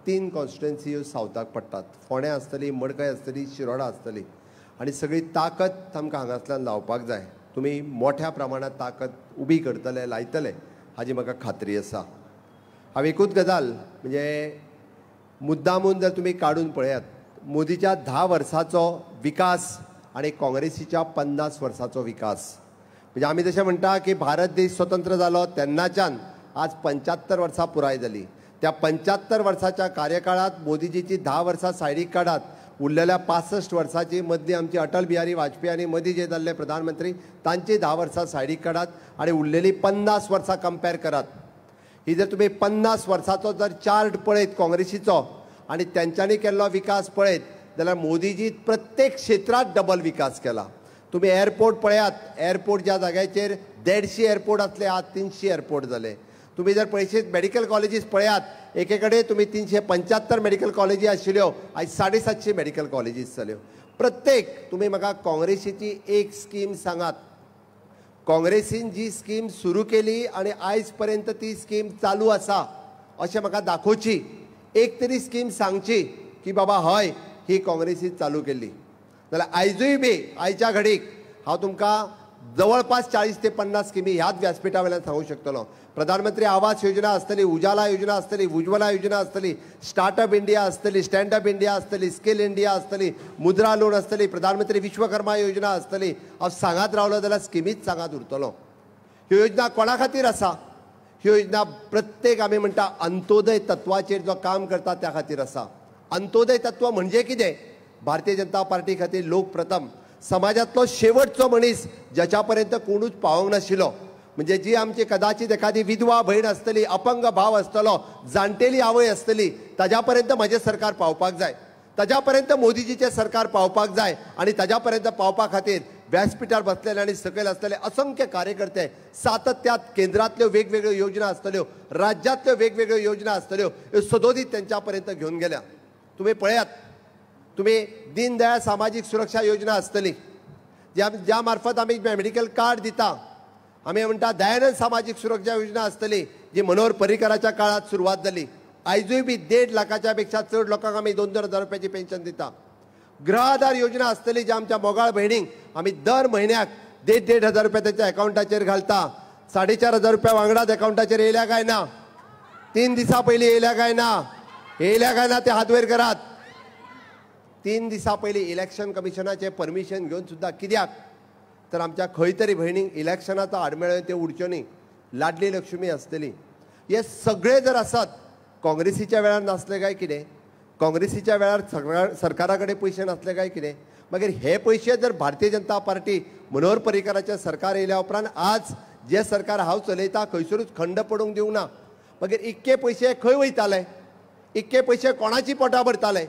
3 कॉन्स्टिट्युएन्सी ह्यो सावथाक पडटात. फोंड्या आसतली, मडकय आसतली, शिरोडा आसतली आनी सगळी ताकद आमकां हांगासल्यान लावपाक जाय. तुमी मोठ्या प्रमाणांत ताकद उबी करतले, लायतले हाजी म्हाका खात्री आसा. हांव एकूच गजाल म्हणजे मुद्दामून जर तुमी काडून पळयात, मोदीच्या 10 वर्साचो विकास आनी काँग्रेसीच्या 50 वर्साचो विकास, म्हणजे आमी जशें म्हणटा की भारत देश स्वतंत्र जालो तेन्नाच्यान आज 75 वर्सां पुराय जाली. त्या 75 वर्साच्या कार्यकाळात मोदीजीची 10 वर्सां सायडीक काडात, उरलेल्या 65 वर्साची मदली आमची अटल बिहारी वाजपेयी आनी मदीं जे जाल्ले प्रधानमंत्री तांची 10 वर्सां सायडीक काडात आनी उरलेली 50 वर्सां कंपेर करात. ही जर तुमी 50 वर्साचो जर चार्ट पळयत काँग्रेसीचो आनी तेंच्यांनी केल्लो विकास पळयत जाल्यार मोदीजी प्रत्येक क्षेत्रांत डबल विकास केला. तुमी एअरपोर्ट पळयात, एअरपोर्ट ज्या जाग्याचेर 150 एअरपोर्ट आसले आज 300 एअरपोर्ट जाले. तुमी जर पळयशीत मेडिकल कॉलेजीस पळयात, एके कडेन तुमी 375 मेडिकल कॉलेजी आशिल्ल्यो, आयज 750 मेडिकल कॉलेजीस जाल्यो. प्रत्येक तुमी म्हाका काँग्रेसीची एक स्कीम सांगात, काँग्रेसीन जी स्कीम सुरू केली आनी आयज पर्यंत ती स्कीम चालू आसा अशें म्हाका दाखोवची, एक तरी स्कीम सांगची की बाबा हय ही काँग्रेसीन चालू केल्ली. जाल्यार आयजूय बी आयच्या घडीक हांव तुमकां जवळपास 40 ते 50 स्किमी ह्याच व्यासपिठा वयल्यान सांगूंक शकतलो. प्रधानमंत्री आवास योजना आसतली, उजाला योजना आसतली, उज्ज्वला योजना आसतली, स्टार्टअप इंडिया आसतली, स्टँडअप इंडिया आसतली, स्किल इंडिया आसतली, मुद्रा लोन आसतली, प्रधानमंत्री विश्वकर्मा योजना आसतली. हांव सांगात रावलो जाल्यार स्किमीच सांगात उरतलो. ह्यो योजना कोणा खातीर आसा? ह्यो योजना प्रत्येक आमी म्हणटा अंत्योदय तत्वाचेर जो काम करता त्या खातीर आसा. अंत्योदय तत्व म्हणजे कितें? भारतीय जनता पार्टी खातीर लोक प्रथम, समाजांतलो शेवटचो मनीस ज्याच्या पर्यंत कोणूच पावोंक नाशिल्लो, म्हणजे जी आमची कदाचित एखादी विधवा भयण आसतली, अपंग भाव आसतलो, जाणटेली आवय आसतली, ताज्या पर्यंत म्हजें सरकार पावपाक जाय, ताज्या पर्यंत मोदीजीचें सरकार पावपाक जाय. आनी ताज्या पर्यंत पावपा खातीर व्यासपीठार बसलेले आनी सकयल आसलेले असंख्य कार्यकर्ते सातत्यात केंद्रांतल्यो वेगवेगळ्यो योजना आसतल्यो, राज्यांतल्यो वेगवेगळ्यो योजना आसतल्यो, ह्यो सदोदीत तेंच्या पर्यंत घेवन गेल्या. तुमी पळयात, तुमी दीनदयाळ सामाजीक सुरक्षा योजना आसतली ज्या मार्फत आमी मेडिकल कार्ड दिता. आमी म्हणटा दयानंद सामाजीक सुरक्षा योजना आसतली जी मनोहर पर्रीकराच्या काळात सुरवात जाली. आयजूय बी 1.5 लाखाच्या पेक्षा चड लोकांक आमी 2-2 हजार रुपयाची पेन्शन दिता. गृह आधार योजना आसतली जी आमच्या मोगाळ भयणींक आमी दर म्हयन्याक 1.5-1.5 हजार रुपया तेंच्या अकावंटाचेर घालता. 4,500 रुपया वांगडाच अकावंटाचेर येयल्या काय ना? 3 दिसां पयलीं येयल्या काय ना? येयल्या काय ना ते हात वयर करात. 3 दिसां पयलीं इलेक्शन कमिशनाचें परमिशन घेवन सुद्दां, कित्याक तर आमच्या खंय तरी भयणींक इलेक्शनाचो आडमेळो ते उडच्यो न्ही. लाडली लक्ष्मी आसतली. हे सगळे जर आसत काँग्रेसीच्या वेळार नासले काय कितें? काँग्रेसीच्या वेळार सरकारा कडेन पयशे नासले काय कितें? मागीर हे पयशे जर भारतीय जनता पार्टी मनोहर पर्रीकराचें सरकार येयल्या उपरांत आज जे सरकार हांव चलयता खंयसरूच खंड पडूंक दिवंक ना. मागीर इतके पयशे खंय वयताले? इतके पयशे कोणाची पोटां भरताले?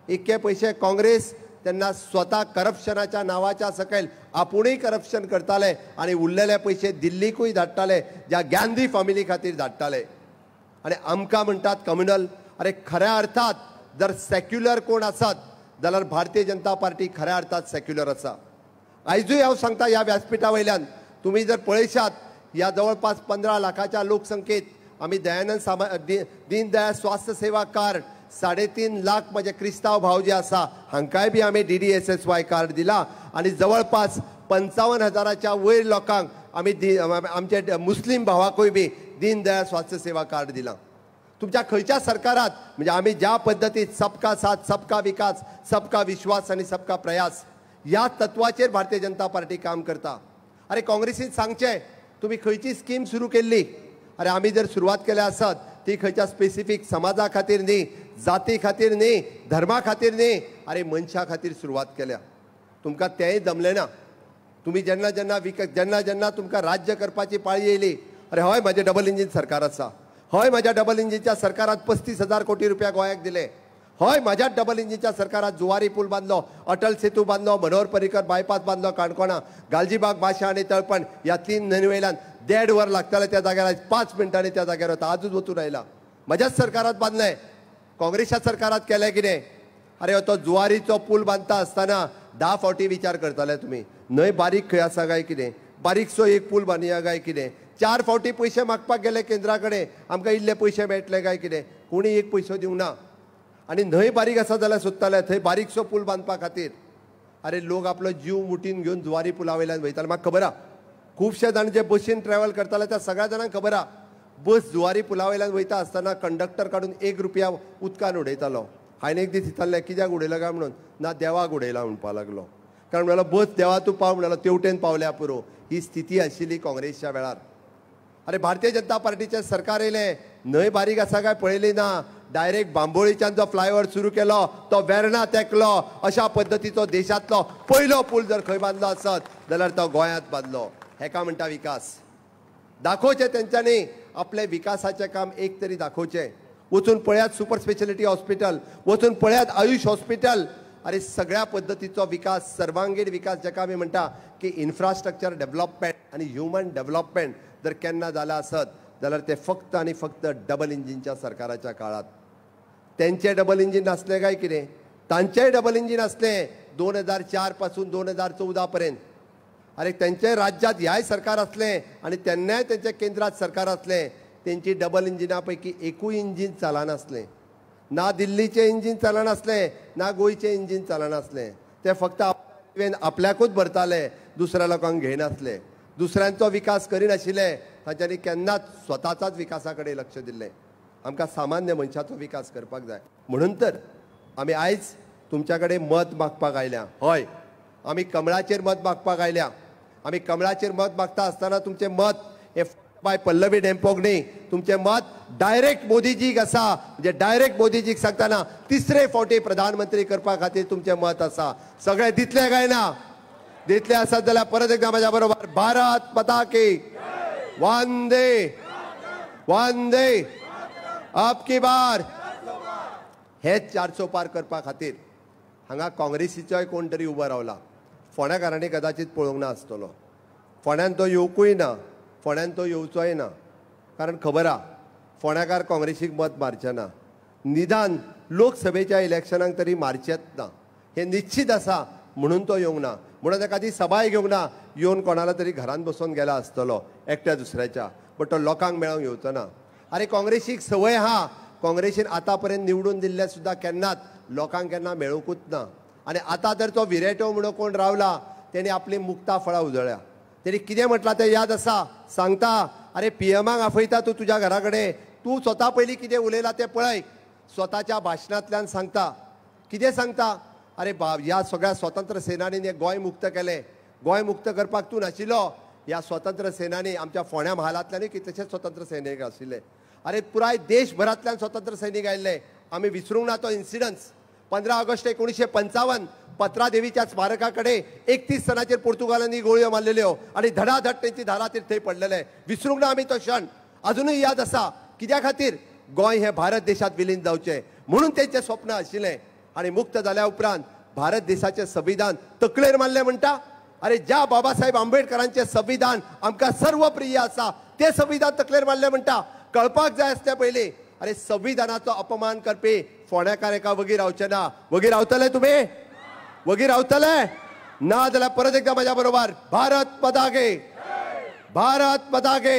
इतके पयशे काँग्रेस तेन्ना स्वता करप्शनाच्या नांवाच्या सकयल आपुणूय करप्शन करताले आनी उरलेले पयशे दिल्लीकूय धाडटाले, ज्या गांधी फॅमिली खातीर धाडटाले. आनी आमकां म्हणटात कम्युनल. अरे खऱ्या अर्थात जर सेक्युलर कोण आसत जाल्यार भारतीय जनता पार्टी खऱ्या अर्थात सेक्युलर आसा. आयजूय हांव सांगता ह्या व्यासपीठा वयल्यान, तुमी जर पळयशात ह्या जवळपास 15 लाखाच्या लोकसंख्येत आमी दयानंद दीनदयाळ स्वास्थ्य सेवा कार्ड 3.5 लाख म्हजे क्रिस्तांव भाव जे आसा हांकांय बी आमी DDSSY card दिला. आनी जवळपास 55,000च्या वयर लोकांक आमी आमचे मुस्लीम भावाकूय बी दीनदयाळ स्वास्थ्य सेवा कार्ड दिला. तुमच्या खंयच्या सरकारात म्हणजे आमी ज्या पद्दतीत सबका साथ, सबका विकास, सबका विश्वास आनी सबका प्रयास ह्या तत्वाचेर भारतीय जनता पार्टी काम करता. अरे काँग्रेसीन सांगचें तुमी खंयची स्कीम सुरू केल्ली? अरे आमी जर सुरवात केल्या आसत ती खंयच्या स्पेसिफीक समाजा खातीर न्ही, जाती खातीर न्ही, धर्मा खातीर न्ही, अरे मनशा खातीर सुरवात केल्या. तुमकां तेंय जमलें ना. तुमी जेन्ना जेन्ना जेन्ना जेन्ना तुमकां राज्य करपाची पाळी येयली, अरे हय म्हजें डबल इंजीन सरकार आसा, हय म्हज्या डबल इंजिनच्या सरकारात 35,000 कोटी रुपया गोंयाक दिले, हय म्हज्या डबल इंजिनच्या सरकारात जुवारी पूल बांदलो, अटल सेतू बांदलो, मनोहर पर्रीकर बायपास बांदलो काणकोणा, गालजीबाग बाशा आनी तळपण ह्या 3 न्हंय वयल्यान 1.5 वर लागताले त्या जाग्यार 5 मिनटांनी त्या जाग्यार वता, आजूच वचून आयला. म्हज्याच सरकारात बांदलें. काँग्रेसच्या सरकारात केलें कितें? अरे तो जुवारीचो पूल बांदता आसतना 10 फावटी विचार करताले तुमी, न्हंय बारीक खंय आसा काय कितें, बारीकसो एक पूल बांदया काय कितें. 4 फावटी पयशे मागपाक गेले केंद्रा कडेन, आमकां इल्ले पयशे मेळटले काय कितें, कोणी एक पयसो दिवंक ना. आनी न्हंय बारीक आसा जाल्यार सोदताले थंय बारीकसो पूल बांदपा खातीर. अरे लोक आपलो जीव मुठीन घेवन जुवारी पुला वयल्यान वयताले. म्हाका खबर आहा खुबशे जाण जे बसीन ट्रॅवल करताले त्या सगळ्या जाणांक खबर आहा, बस जुवारी पुला वयल्यान वयता आसतना कंडक्टर काडून 1 रुपया उदकान उडयतालो. हांवें एक दीस विचारलें कित्याक उडयला काय म्हणून, ना देवाक उडयला म्हणपाक लागलो. कारण म्हणलो बस देवा तूं पाव म्हणलो, तेवटेन पावल्या पुरो. ही स्थिती आशिल्ली काँग्रेसच्या वेळार. अरे भारतीय जनता पार्टीचें सरकार येयलें, न्हंय बारीक आसा काय पळयली ना, डायरेक्ट बांबोळीच्यान जो फ्लायओवर सुरू केलो तो वेर्णा तेंकलो. अशा पद्दतीचो देशांतलो पयलो पूल जर खंय बांदलो आसत जाल्यार तो गोंयांत बांदलो. हेका म्हणटा विकास. दाखोवचें तेंच्यांनी आपलें विकासाचें काम एक तरी दाखोवचें. वचून पळयात सुपर स्पेशलिटी हॉस्पिटल, वचून पळयात आयुष हॉस्पिटल. अरे सगळ्या पद्दतीचो विकास, सर्वांगीण विकास जाका आमी म्हणटा की इन्फ्रास्ट्रक्चर डेव्हलपमेंट आनी ह्युमन डेव्हलपमेंट जर केन्ना जाला आसत जाल्यार ते फक्त आनी फक्त डबल इंजिनच्या सरकाराच्या काळात. तेंचें डबल इंजीन नासलें काय कितें? तांचेंय डबल इंजीन आसलें 2004 पासून 2014 पर्यंत. अरे तेंचे राज्यात ह्याय सरकार आसलें आनी तेन्नाय तेंच्या केंद्रात सरकार आसलें. तेंची डबल इंजिना पैकी एकूय इंजीन चलनासलें. ना दिल्लीचें इंजीन चलनासलें, ना गोंयचें इंजीन चलनासलें. ते फक्त आपल्याकूच भरताले, दुसऱ्या लोकांक घेयनासले, दुसऱ्यांचो विकास करिनाशिल्ले. तांच्यांनी केन्नाच स्वताचाच विकासा कडेन लक्ष दिल्लें. आमकां सामान्य मनशाचो विकास करपाक जाय, म्हणून तर आमी आयज तुमच्या कडेन मत मागपाक आयल्या. हय, आमी कमळाचेर मत मागपाक आयल्या. आमी कमळाचेर मत मागता आसतना तुमचें मत हें बाय पल्लवी डेम्पोक न्ही, तुमचें मत डायरेक्ट मोदीजीक आसा. म्हणजे डायरेक्ट मोदीजीक सांगतना तिसरे फावटी प्रधानमंत्री करपा खातीर तुमचें मत आसा. सगळे दितले काय ना? दितले आसत जाल्यार परत एकदा म्हज्या बरोबर भारत माता की, वंदे वंदे अब की बार. हेच 400 पार करपा खातीर हांगा काँग्रेसीचोय कोण तरी उबो रावला. फोंड्याकारांनी कदाचित पळोवंक ना आसतलो. फोंड्यान तो येवकूय ना, फोंड्यान तो येवचोय ना, कारण खबर आहा फोंड्याकार काँग्रेसीक मत मारचे ना, निदान लोकसभेच्या इलेक्शनाक तरी मारचेच ना, हें निश्चित आसा. म्हणून तो येवंक ना, म्हणून ताका ती सभाय घेवंक ना. येवन कोणाला तरी घरान बसोवन गेला आसतलो एकट्या दुसऱ्याच्या, बट तो लोकांक मेळोंक येवचो ना. अरे काँग्रेसीक संवय आहा, काँग्रेसीन आतां पर्यंत निवडून दिल्ले सुद्दां केन्नाच लोकांक केन्ना मेळुंकूच ना. आनी आतां तर तो विरेटो म्हणून कोण रावला तेणी आपली मुक्ता फळां उजळ्या. तेणी कितें म्हटलां तें याद आसा, सांगता अरे पीएमाक आफयता तूं तुज्या घरा कडेन, तूं स्वता पयलीं कितें उलयला तें पळय. स्वताच्या भाशणांतल्यान सांगता. कितें सांगता? अरे बाब, ह्या सगळ्या स्वतंत्र सेनानींनी गोंय मुक्त केलें. गोंय मुक्त करपाक तूं नाशिल्लो. ह्या स्वतंत्र सेनानी आमच्या फोंड्या म्हालांतल्यानूय कितलेशेच स्वतंत्र सैनीक आशिल्ले. अरे पुराय देशभरांतल्यान स्वतंत्र सैनीक आयिल्ले. आमी विसरूंक ना तो इन्सिडन्स. 15 ऑगस्ट 1955 पत्रादेवीच्या स्मारका कडेन 31 सणाचेर पोर्तुगालांनी गोळयो मारलेल्यो आनी धडाधड तेंची धारातीर थंय पडलेले. विसरूंक ना आमी तो क्षण, अजुनूय याद आसा. कित्या खातीर? गोंय हें भारत देशांत विलीन जावचें म्हणून तेंचें स्वप्न आशिल्लें. आनी मुक्त जाल्या उपरांत भारत देशाचें संविधान तकलेर मारलें म्हणटा. अरे ज्या बाबासाहेब आंबेडकरांचें संविधान आमकां सर्वप्रिय आसा तें संविधान तकलेर मारलें म्हणटा. कळपाक जाय आसलें पयलीं. अरे संविधानाचो अपमान करपी फोंड्याकार एका वगी रावचे ना. वगी रावतले तुमी? वगी रावतले ना जाल्यार परत एकदा म्हाज्या बरोबर भारत पताके, भारत पताके.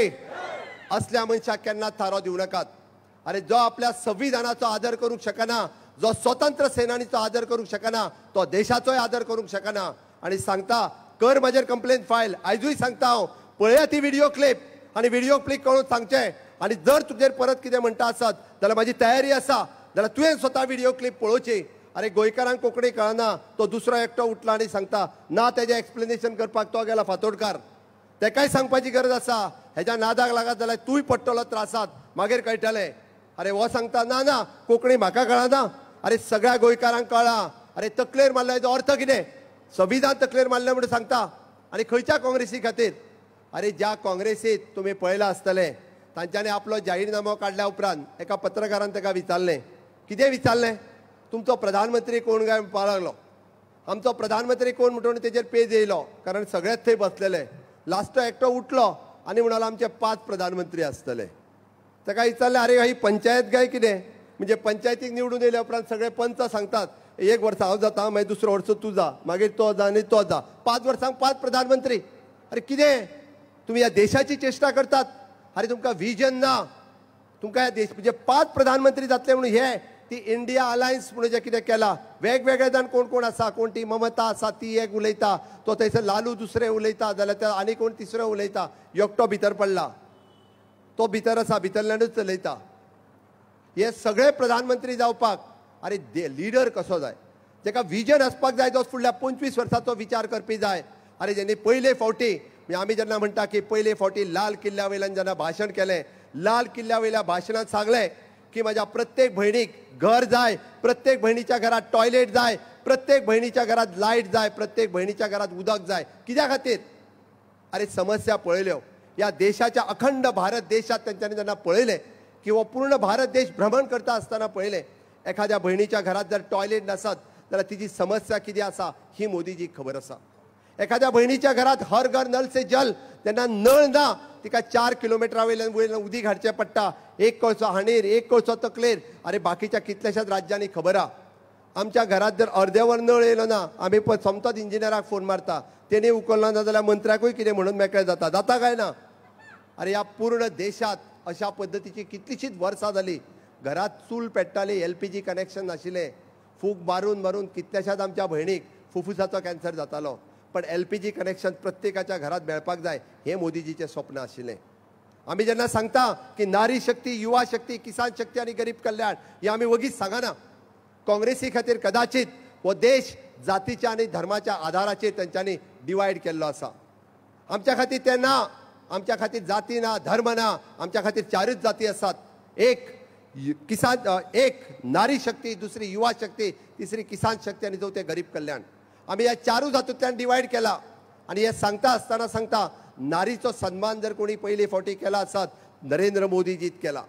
असल्या मनशाक केन्ना थारो दिवं नाकात. अरे जो आपल्या संविधानाचो आदर करूंक शकना, जो स्वतंत्र सेनानीचो आदर करूंक शकना, तो देशाचोय आदर करूंक शकना. आनी सांगता कर म्हाजेर कंप्लेन फायल. आयजूय सांगता हांव, पळया ती व्हिडिओ क्लिप आनी व्हिडिओ क्लिप कळून सांगचें. आनी जर तुजेर परत कितें म्हणटा आसत जाल्यार म्हाजी तयारी आसा, जाल्यार तुवें स्वता व्हिडिओ क्लिप पळोवची. अरे गोंयकारांक कोंकणी कळना, तो दुसरो एकटो उठला आनी सांगता ना तेजें एक्सप्लेनेशन करपाक तो गेला फातोडकार. तेकाय सांगपाची गरज आसा. हेज्या नादाक लागत जाल्यार तूंय पडटलो त्रासांत, मागीर कळटलें. अरे हो सांगता ना ना कोंकणी म्हाका कळना. अरे सगळ्या गोंयकारांक कळ्ळां. अरे तकलेर मारल्या हेजो अर्थ कितें? संविधान तकलेर मारलें म्हणून सांगता. आनी खंयच्या काँग्रेसी खातीर? अरे ज्या काँग्रेसीत तुमी पळयलां आसतलें तांच्यांनी आपलो जाहीरनामो काडल्या उपरांत एका पत्रकारान ताका विचारलें. कितें विचारलें? तुमचो प्रधानमंत्री कोण काय म्हणपाक लागलो. आमचो प्रधानमंत्री कोण म्हणून तेजेर पेज येयलो, कारण सगळेच थंय बसलेले. लास्टो एकटो उठलो आनी म्हणालो आमचे 5 प्रधानमंत्री आसतले. ताका विचारलें अरे ही पंचायत काय कितें? म्हणजे पंचायतीक निवडून येयल्या उपरांत सगळे पंच सांगतात एक वर्सा हांव जाता, मागीर दुसरो वर्स तूं जा, मागीर तो जा आनी तो जा. 5 वर्सांक 5 प्रधानमंत्री. अरे कितें तुमी ह्या देशाची चेष्टा करतात? अरे तुमकां विजन ना. तुमकां ह्या देश म्हणजे 5 प्रधानमंत्री जातले म्हणून हे ती इंडिया अलायन्स म्हणून जें कितें केलां, वेगवेगळे जाण कोण कोण आसा, कोण ती ममता आसा ती एक उलयता, तो थंयसर लालू दुसरे उलयता, जाल्यार त्या आनी कोण तिसरो उलयता. एकटो भितर पडला, तो भितर आसा, भितरल्यानूच चलयता. हे सगळे प्रधानमंत्री जावपाक अरे लिडर कसो जाय? ताका विजन आसपाक जाय, जो फुडल्या 25 वर्सांचो विचार करपी जाय. अरे जेणी पयले फावटी, आमी जेन्ना म्हणटा की पयले फावटी लाल किल्ल्या वयल्यान जेन्ना भाशण केलें, लाल किल्ल्या वयल्या भाशणांत सांगलें की म्हाज्या प्रत्येक भयणीक घर जाय, प्रत्येक भयणीच्या घरात टॉयलेट जाय, प्रत्येक भयणीच्या घरात लायट जाय, प्रत्येक भयणीच्या घरात उदक जाय. कित्या खातीर? अरे समस्या पळयल्यो ह्या देशाच्या अखंड भारत देशात तेंच्यांनी जेन्ना पळयलें की हो पूर्ण भारत देश भ्रमण करता आसतना पळयलें एखाद्या भयणीच्या घरात जर टॉयलेट नासत जाल्यार तिची समस्या कितें आसा ही मोदीजीक खबर आसा. एखाद्या भयणीच्या घरात हर घर नल से जल, तेन्ना नळ ना, तिका 4 किलोमिटरा वयल्यान वयल्यान उदीक हाडचें पडटा, एक कळसो हांडीर, एक कळसो तकलेर. अरे बाकीच्या कितल्याशाच राज्यांनी खबर आहा. आमच्या घरात जर अर्देवर नळ येयलो ना, आमी पळय सोमतोच इंजिनियराक फोन मारता, तेणी उखलना ना जाल्यार मंत्र्याकूय कितें म्हणून मेकळें जाता. जाता काय ना? अरे ह्या पूर्ण देशात अशा पद्दतीची कितलीशीच वर्सां जाली. घरात चूल पेट्टाली, LPG connection नाशिल्लें, फूक मारून मारून कितल्याशाच आमच्या भयणीक फुफ्फुसाचो कॅन्सर जातालो. पण LPG connection प्रत्येकाच्या घरात मेळपाक जाय हें मोदीजीचें स्वप्न आशिल्लें. आमी जेन्ना सांगता की नारी शक्ती, युवा शक्ती, किसान शक्ती आनी गरीब कल्याण, हें आमी वगीच सांगना. काँग्रेसी खातीर कदाचित हो देश जातीच्या आनी धर्माच्या आधाराचेर तेंच्यांनी डिवायड केल्लो आसा. आमच्या खातीर तें ना. आमच्या खातीर जाती ना, धर्म ना, आमच्या खातीर 4च जाती आसात. एक किसान, एक नारी शक्ती, दुसरी युवा शक्ती, तिसरी किसान शक्ती आनी चवथें गरीब कल्याण. आमी ह्या 4 जातूंतल्यान डिवायड केला. आनी हें सांगता आसतना सांगता नारीचो सन्मान जर कोणी पयले फावटी केला आसत नरेंद्र मोदीजीत केला.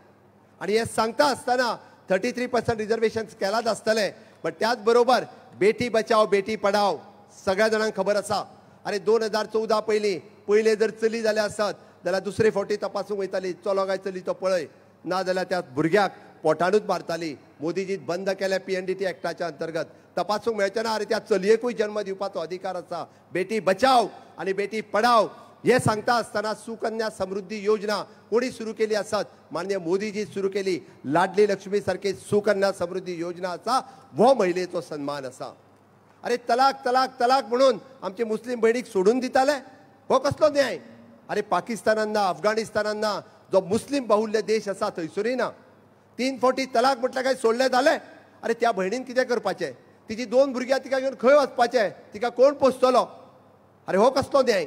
आनी हें सांगता आसतना 33% रिजर्वेशन केलाच आसतलें, बट त्याच बरोबर बेटी बचाव बेटी पढाव सगळ्या जाणांक खबर आसा. अरे 2014 पयलीं पयले जर चली जाले आसत जाल्यार दुसरे फावटी तपासूंक वयताली, चलो काय चली तो पळय, ना जाल्यार त्या भुरग्याक पोटानूच मारताली. मोदीजी बंद केल्या PNDT ॲक्टाच्या अंतर्गत, तपासूंक मेळचें ना. अरे त्या चलयेकूय जन्म दिवपाचो अधिकार आसा. बेटी बचाव आनी बेटी पढाव हे सांगता आसतना सुकन्या समृद्धी योजना कोणी सुरू केली आसत, माननीय मोदीजी सुरू केली. लाडली लक्ष्मी सारखी सुकन्या समृद्धी योजना आसा, हो महिलेचो सन्मान आसा. अरे तलाक तलाक तलाक म्हणून आमचे मुस्लिम भयणीक सोडून दिताले, हो कसलो न्याय? अरे पाकिस्तानान ना, अफगाणिस्तानान ना, जो मुस्लिम बाहुल्य देश आसा थंयसरूय ना. 3 फावटी तलाक म्हटल्यार काय सोडलें जालें? अरे त्या भयणीन कितें करपाचें? तिची 2 भुरग्यां तिका घेवन खंय वचपाचें? तिका कोण पोसतलो? अरे हो कसलो न्याय?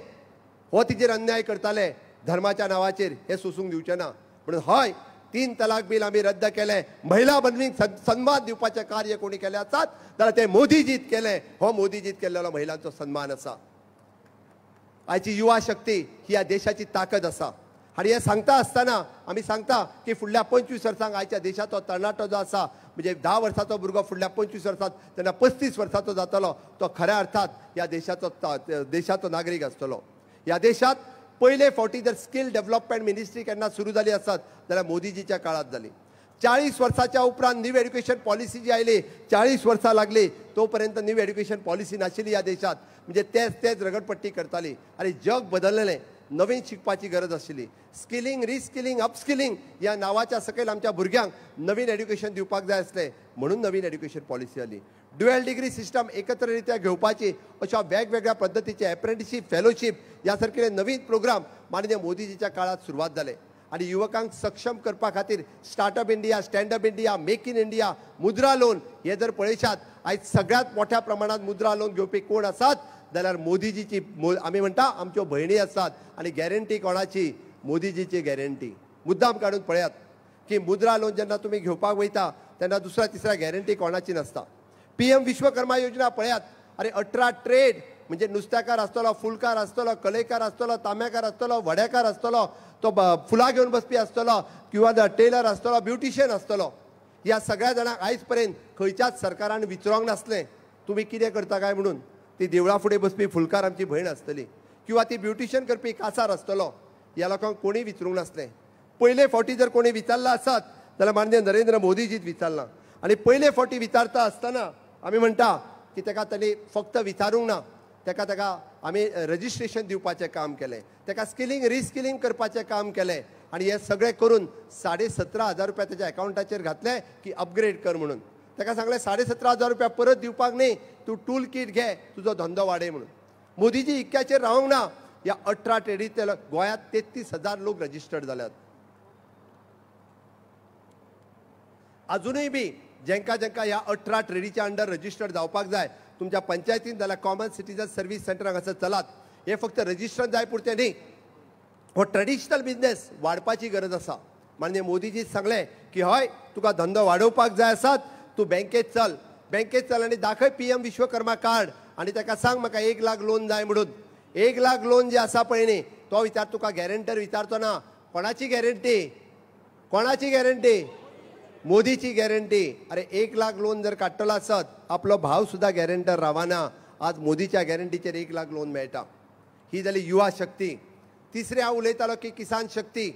हो तिचेर अन्याय करताले धर्माच्या नांवाचेर, हे सोसूंक दिवचें ना. म्हणून हय, 3 तलाक बील आमी रद्द केलें. महिला बंधूंक सन्मान दिवपाचें कार्य कोणी केलें आसात जाल्यार तें मोदीजीत केलें. हो मोदीजीत केल्लो महिलांचो सन्मान आसा. आयची युवा शक्ती ही ह्या देशाची ताकद आसा. आनी हें सांगता आसतना आमी सांगता की फुडल्या 25 वर्सांक आयच्या देशाचो तरणाटो जो आसा, म्हणजे 10 वर्साचो भुरगो फुडल्या 25 वर्सांत तेन्ना 35 वर्साचो जातलो, तो खऱ्या अर्थात ह्या देशाचो नागरीक आसतलो. ह्या देशात पयले फावटी जर स्किल डेव्हलपमेंट मिनिस्ट्री केन्ना सुरू जाली आसत जाल्यार मोदीजीच्या काळात जाली. 40 वर्साच्या उपरांत न्यू एड्युकेशन पॉलिसी जी आयली, 40 वर्सां लागली तोपर्यंत न्यू एड्युकेशन पॉलिसी नाशिल्ली ह्या देशात. म्हणजे तेच तेच रगडपट्टी करताली. आनी जग बदललें, नवीन शिकपाची गरज आशिल्ली. स्किलिंग, रिस्किलिंग, अपस्किलिंग ह्या नांवाच्या सकयल आमच्या भुरग्यांक नवीन एड्युकेशन दिवपाक जाय आसलें, म्हणून नवीन एड्युकेशन पॉलिसी आली. ड्युएल डिग्री सिस्टम एकत्ररित्या घेवपाची अशा वेगवेगळ्या पद्दतीचे एप्रेंटिशीप, फेलोशीप ह्या सारकेले नवीन प्रोग्राम माननीय मोदीजीच्या काळात सुरवात जाले. आनी युवकांक सक्षम करपा खातीर startup India, standup India, make in India, Mudra loan हे जर पळयशात, आयज सगळ्यात मोठ्या प्रमाणात मुद्रा लोन घेवपी कोण आसात जाल्यार मोदीजीची, आमी म्हणटा आमच्यो भयणी आसात. आनी गॅरंटी कोणाची? मोदीजीची गॅरंटी. मुद्दाम काडून पळयात की मुद्रा लोन जेन्ना तुमी घेवपाक वयता तेन्ना दुसऱ्या तिसऱ्या गॅरंटी कोणाची नासता. PM Vishwakarma योजना पळयात, अरे 18 ट्रेड म्हणजे नुस्त्याकार आसतलो, फुलकार आसतलो, कलेकार आसतलो, तांब्याकार आसतलो, वड्याकार आसतलो, तो फुलां घेवन बसपी आसतलो, किंवा टेलर आसतलो, ब्युटिशियन आसतलो. ह्या सगळ्या जाणांक आयज पर्यंत खंयच्याच सरकारान विचारूंक नासलें तुमी कितें करता काय म्हणून. ती देवळा फुडें बसपी फुलकार आमची भयण आसतली, किंवा ती ब्युटिशियन करपी कासार आसतलो, ह्या लोकांक कोणी विचारूंक नासलें. पयले फावटी जर कोणी विचारलां आसत जाल्यार माननीय नरेंद्र मोदीजीत विचारलां. आनी पयले फावटी विचारता आसतना आमी म्हणटा की ताका तांणी फक्त विचारूंक ना, ताका ताका आमी रजिस्ट्रेशन दिवपाचें काम केलें, ताका स्किलिंग रिस्किलिंग करपाचें काम केलें. आनी हें सगळें करून 17,500 रुपया ताच्या एकावंटाचेर घातले की अपग्रेड कर म्हणून. ताका सांगलें 17,500 रुपया परत दिवपाक न्ही, तूं टूल किट घे, तुजो धंदो वाडय म्हणून. मोदीजी इतक्याचेर रावंक ना, ह्या 18 ट्रेडींतले गोंयांत 33,000 लोक रजिस्टर्ड जाल्यात. अजुनूय बी जेंका जेंका ह्या 18 ट्रेडीच्या अंडर रजिस्टर्ड जावपाक जाय, तुमच्या पंचायतीन जाल्यार कॉमन सिटीजन सर्वीस सेंटर हांगासर चलात. हे फक्त रजिस्टर जाय पुरतें न्ही, हो ट्रेडिशनल बिजनेस वाडपाची गरज आसा. माननीय मोदीजी सांगलें की हय, तुका धंदो वाडोवपाक जाय आसात, तूं बँकेत चल, बँकेत चल आनी दाखय PM Vishwakarma card आनी ताका सांग म्हाका 1 लाख लोन जाय म्हणून. 1 लाख लोन जे आसा पळय न्ही, तो विचार तुका गॅरंटर विचारचो ना. कोणाची गॅरंटी? कोणाची गॅरंटी? मोदीची गॅरंटी. अरे 1 लाख लोन जर काडटलो आसत, आपलो भाव सुद्दां गॅरंटर रावना. आज मोदीच्या गॅरंटीचेर 1 लाख लोन मेळटा. ही जाली युवा शक्ती. तिसरें हांव उलयतालो की किसान शक्ती.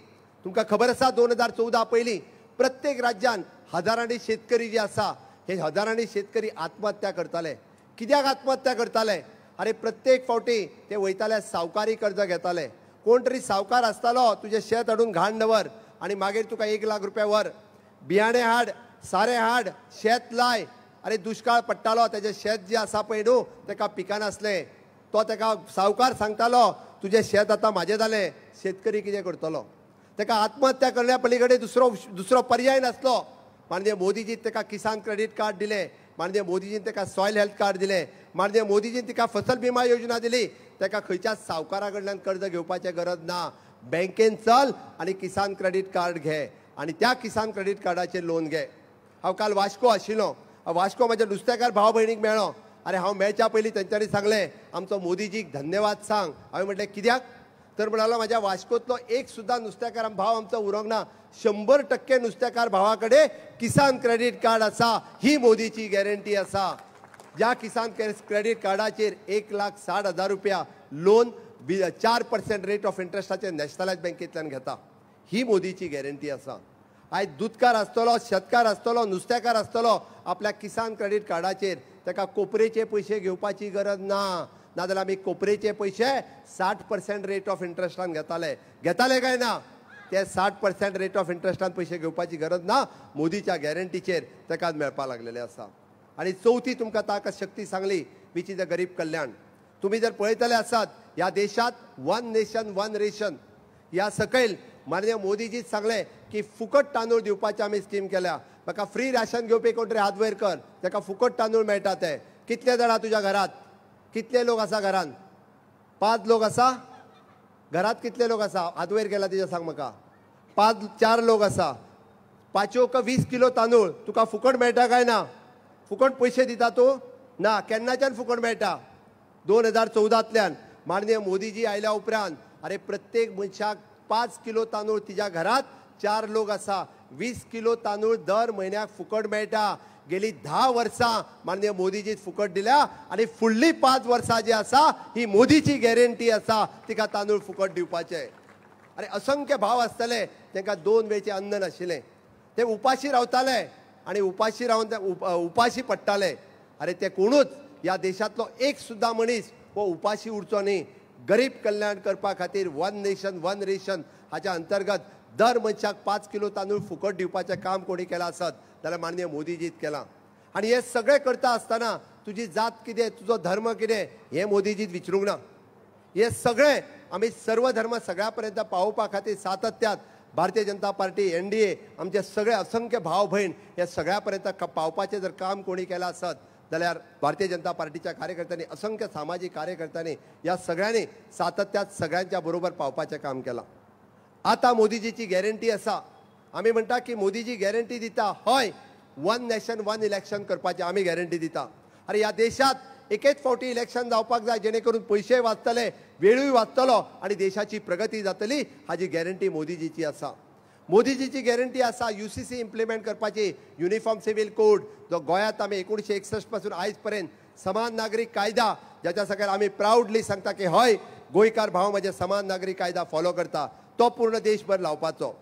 तुमकां खबर आसा 2014 पयलीं प्रत्येक राज्यान हजारांनी शेतकरी जे आसा, हे हजारांनी शेतकरी आत्महत्या करताले. कित्याक आत्महत्या करताले? अरे प्रत्येक फावटी ते वयताले सावकारी कर्ज घेताले. कोण तरी सावकार आसतालो, तुजें शेत हाडून घाण दवर आनी मागीर तुका 1 लाख रुपया व्हर, बियाणे हाड, सारें हाड, शेत लाय. अरे दुश्काळ पडटालो, तेजें शेत जें आसा पळय न्हू तेका पिकनासलें. तो तेका सावकार सांगतालो तुजें शेत आतां म्हाजें जालें. शेतकरी कितें करतलो? तेका आत्महत्या करण्या पलीकडे दुसरो पर्याय नासलो. माननीय मोदीजीन तेका किसान क्रेडीट कार्ड दिलें, माननीय मोदीजीन तेका सॉयल हेल्थ कार्ड दिलें, माननीय मोदीजीन तिका फसल बिमा योजना दिली. तेका खंयच्याच सावकारा कडल्यान कर्ज घेवपाचें गरज ना. बँकेन चल आनी किसान क्रेडीट कार्ड घे आनी त्या किसान क्रेडीट कार्डाचेर लोन घे. हांव काल वास्को आशिल्लो, वास्को म्हाज्या नुस्तेकार भाव भयणीक मेळ्ळो. अरे हांव मेळच्या पयलीं तेंच्यांनी सांगलें आमचो मोदीजीक धन्यवाद सांग. हांवें म्हटलें कित्याक? तर म्हणालो माझ्या वास्कोतलो एक सुद्दां नुस्तेकार भाव आमचो उरोंक ना, 100% नुस्तेकार भावा कडेन किसान क्रेडीट कार्ड आसा. ही मोदीची गॅरंटी आसा. ज्या किसान क्रेडीट कार्डाचेर 1,60,000 रुपया लोन 4% रेट ऑफ इंट्रस्टाचेर नॅशनलायज बँकेंतल्यान घेता. ही मोदीची गॅरंटी आसा. आयज दुदकार आसतलो, शेतकार आसतलो, नुस्तेकार आसतलो, आपल्या किसान क्रेडीट कार्डाचेर ताका कोपरेचे पयशे घेवपाची गरज ना. नाजाल्यार आमी कोपरेचे पयशे 60% रेट ऑफ इंट्रस्टान घेताले. घेताले काय ना? ते 60% रेट ऑफ इंट्रस्टान पयशे घेवपाची गरज ना. मोदीच्या गॅरंटीचेर ताका मेळपाक लागलेले आसा. आनी चवथी तुमकां ताकद शक्ती सांगली, which is a गरीब कल्याण. तुमी जर पळयतले आसात ह्या देशांत वन नेशन वन रेशन ह्या सकयल माननीय मोदीजीच सांगलें की फुकट तांदूळ दिवपाची आमी स्कीम केल्या. म्हाका फ्री राशन घेवपी कोण तरी हात वयर कर, ताका फुकट तांदूळ मेळटा. ते कितले जाणां तुज्या घरांत? कितले लोक आसा घरांत? 5 लोक आसा घरांत. कितले लोक आसा? हात वयर केला तिच्या सांग म्हाका. 5-4 लोक आसा. 5 20 किलो तांदूळ तुका फुकट मेळटा काय ना? फुकट पयशे दिता तूं? ना. केन्नाच्यान फुकट मेळटा? 2014तल्यान माननीय मोदीजी आयल्या उपरांत. अरे प्रत्येक मनशाक 5 किलो तांदूळ, तिच्या घरांत 4 लोक आसा, 20 किलो तांदूळ दर म्हयन्याक फुकट मेळटा. गेली 10 वर्सां माननीय मोदीजी फुकट दिल्या आनी फुडली 5 वर्सां जी आसा ही मोदीची गॅरंटी आसा, तिका तांदूळ फुकट दिवपाचे. आनी असंख्य भाव आसतले तांकां 2 वेळचें अन्न नाशिल्लें, ते उपाशी रावताले आनी उपाशी रावन ते उपाशी पडटाले. अरे ते कोणूच ह्या देशांतलो एक सुद्दां मनीस हो उपाशी उरचो न्ही. गरीब कल्याण करपा खातीर वन नेशन वन रेशन हाच्या अंतर्गत दर मनशाक 5 किलो तांदूळ फुकट दिवपाचें काम कोणी केलां आसत जाल्यार माननीय मोदीजीत केलां. आनी हें सगळें करता आसतना तुजी जात कितें, तुजो धर्म कितें हें मोदीजीत विचारूंक ना. हें सगळें आमी सर्व धर्म सगळ्या पर्यंत पावोवपा खातीर सातत्यात भारतीय जनता पार्टी, NDA, आमचे सगळे असंख्य भाव भयण हे सगळ्या पर्यंत पावपाचें जर काम कोणी केलां आसत जाल्यार भारतीय जनता पार्टीच्या कार्यकर्त्यांनी, असंख्य सामाजीक कार्यकर्त्यांनी ह्या सगळ्यांनी सातत्यात सगळ्यांच्या बरोबर पावपाचें काम केलां. आतां मोदीजीची गॅरंटी आसा. आमी म्हणटा की मोदीजी गॅरंटी दिता, हय वन नेशन वन इलेक्शन करपाचें आमी गॅरंटी दिता. अरे ह्या देशांत एकेच फावटी इलेक्शन जावपाक जाय जेणे करून पयशेय वाचतले, वेळूय वाचतलो आनी देशाची प्रगती जातली, हाजी गॅरंटी मोदीजीची आसा. मोदीजीची गॅरंटी आसा UCC implement करपाची, युनिफॉर्म सिव्हिल कोड जो गोंयांत आमी 1961 पासून आयज पर्यंत समान नागरीक कायदा ज्याच्या सकयल आमी प्रावडली सांगता की हय गोंयकार भाव म्हजे समान नागरीक कायदा फॉलो करता, तो पूर्ण देशभर लावपाचो.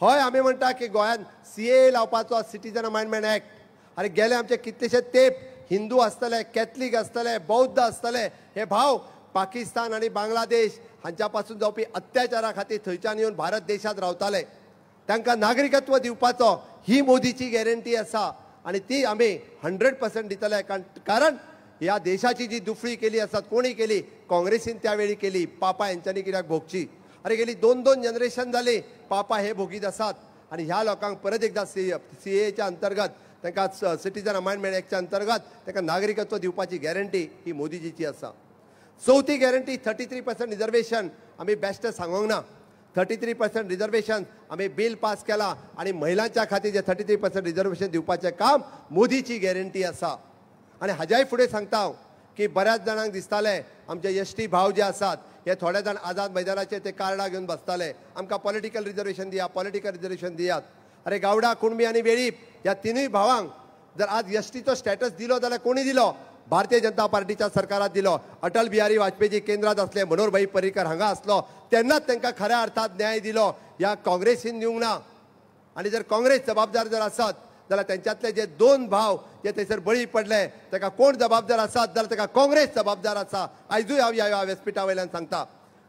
हय आमी म्हणटा की गोंयांत CAA लावपाचो, सिटीजन अमेंडमेंट एक्ट. आनी गेले आमचे कितलेशे तेप हिंदू आसतले, कॅथलीक आसतले, बौद्ध आसतले, हे भाव पाकिस्तान आनी बांगलादेश हांच्या पासून जावपी अत्याचारा खातीर थंयच्यान येवन भारत देशांत रावताले, तांकां नागरिकत्व दिवपाचो ही मोदीची गॅरंटी आसा आनी ती आमी 100% दितले. कारण ह्या देशाची जी दुफळी केली आसा, कोणी केली? काँग्रेसीन त्यावेळी केली. पापा हेंच्यांनी कित्याक भोगची? अरे गेली 2-2 जनरेशन जाली पापा हे भोगीत आसात आनी ह्या लोकांक परत एकदां CAAच्या अंतर्गत तांकां सिटीजन अमेंडमेंट एक्टच्या अंतर्गत तांकां नागरिकत्व दिवपाची गॅरंटी ही मोदीजीची आसा. चवथी गॅरंटी 33% रिजर्वेशन. आमी बेश्टें सांगूंक ना, 33% रिजर्वेशन आमी बील पास केला आनी महिलांच्या खातीर जे 33% रिजर्वेशन दिवपाचें काम मोदीची गॅरंटी आसा. आनी हाज्याय फुडें सांगता हांव की बऱ्याच जाणांक दिसतालें आमचे एसटी भाव जे आसात हे थोडे जाण आझाद मैदानाचेर ते कार्डां घेवन बसताले, आमकां पॉलिटिकल रिजर्वेशन दिया, पॉलिटिकल रिजर्वेशन दियात. अरे गावडा, कुणबी आनी वेळीप ह्या तिनूय भावांक जर आज एसटीचो स्टेटस दिलो जाल्यार कोणी दिलो? भारतीय जनता पार्टीच्या सरकारात दिलो. अटल बिहारी वाजपेयी केंद्रात आसले, मनोहरभाई पर्रीकर हांगा आसलो, तेन्नाच तांकां खऱ्या अर्थात न्याय दिलो. ह्या काँग्रेसीन दिवंक ना. आनी जर काँग्रेस जबाबदार जर आसत जाल्यार तेंच्यांतले जे 2 भाव जे थंयसर बळी पडले ताका कोण जबाबदार आसात जाल्यार ताका काँग्रेस जबाबदार आसा. आयजूय हांव ह्या व्यासपिठा वयल्यान सांगता,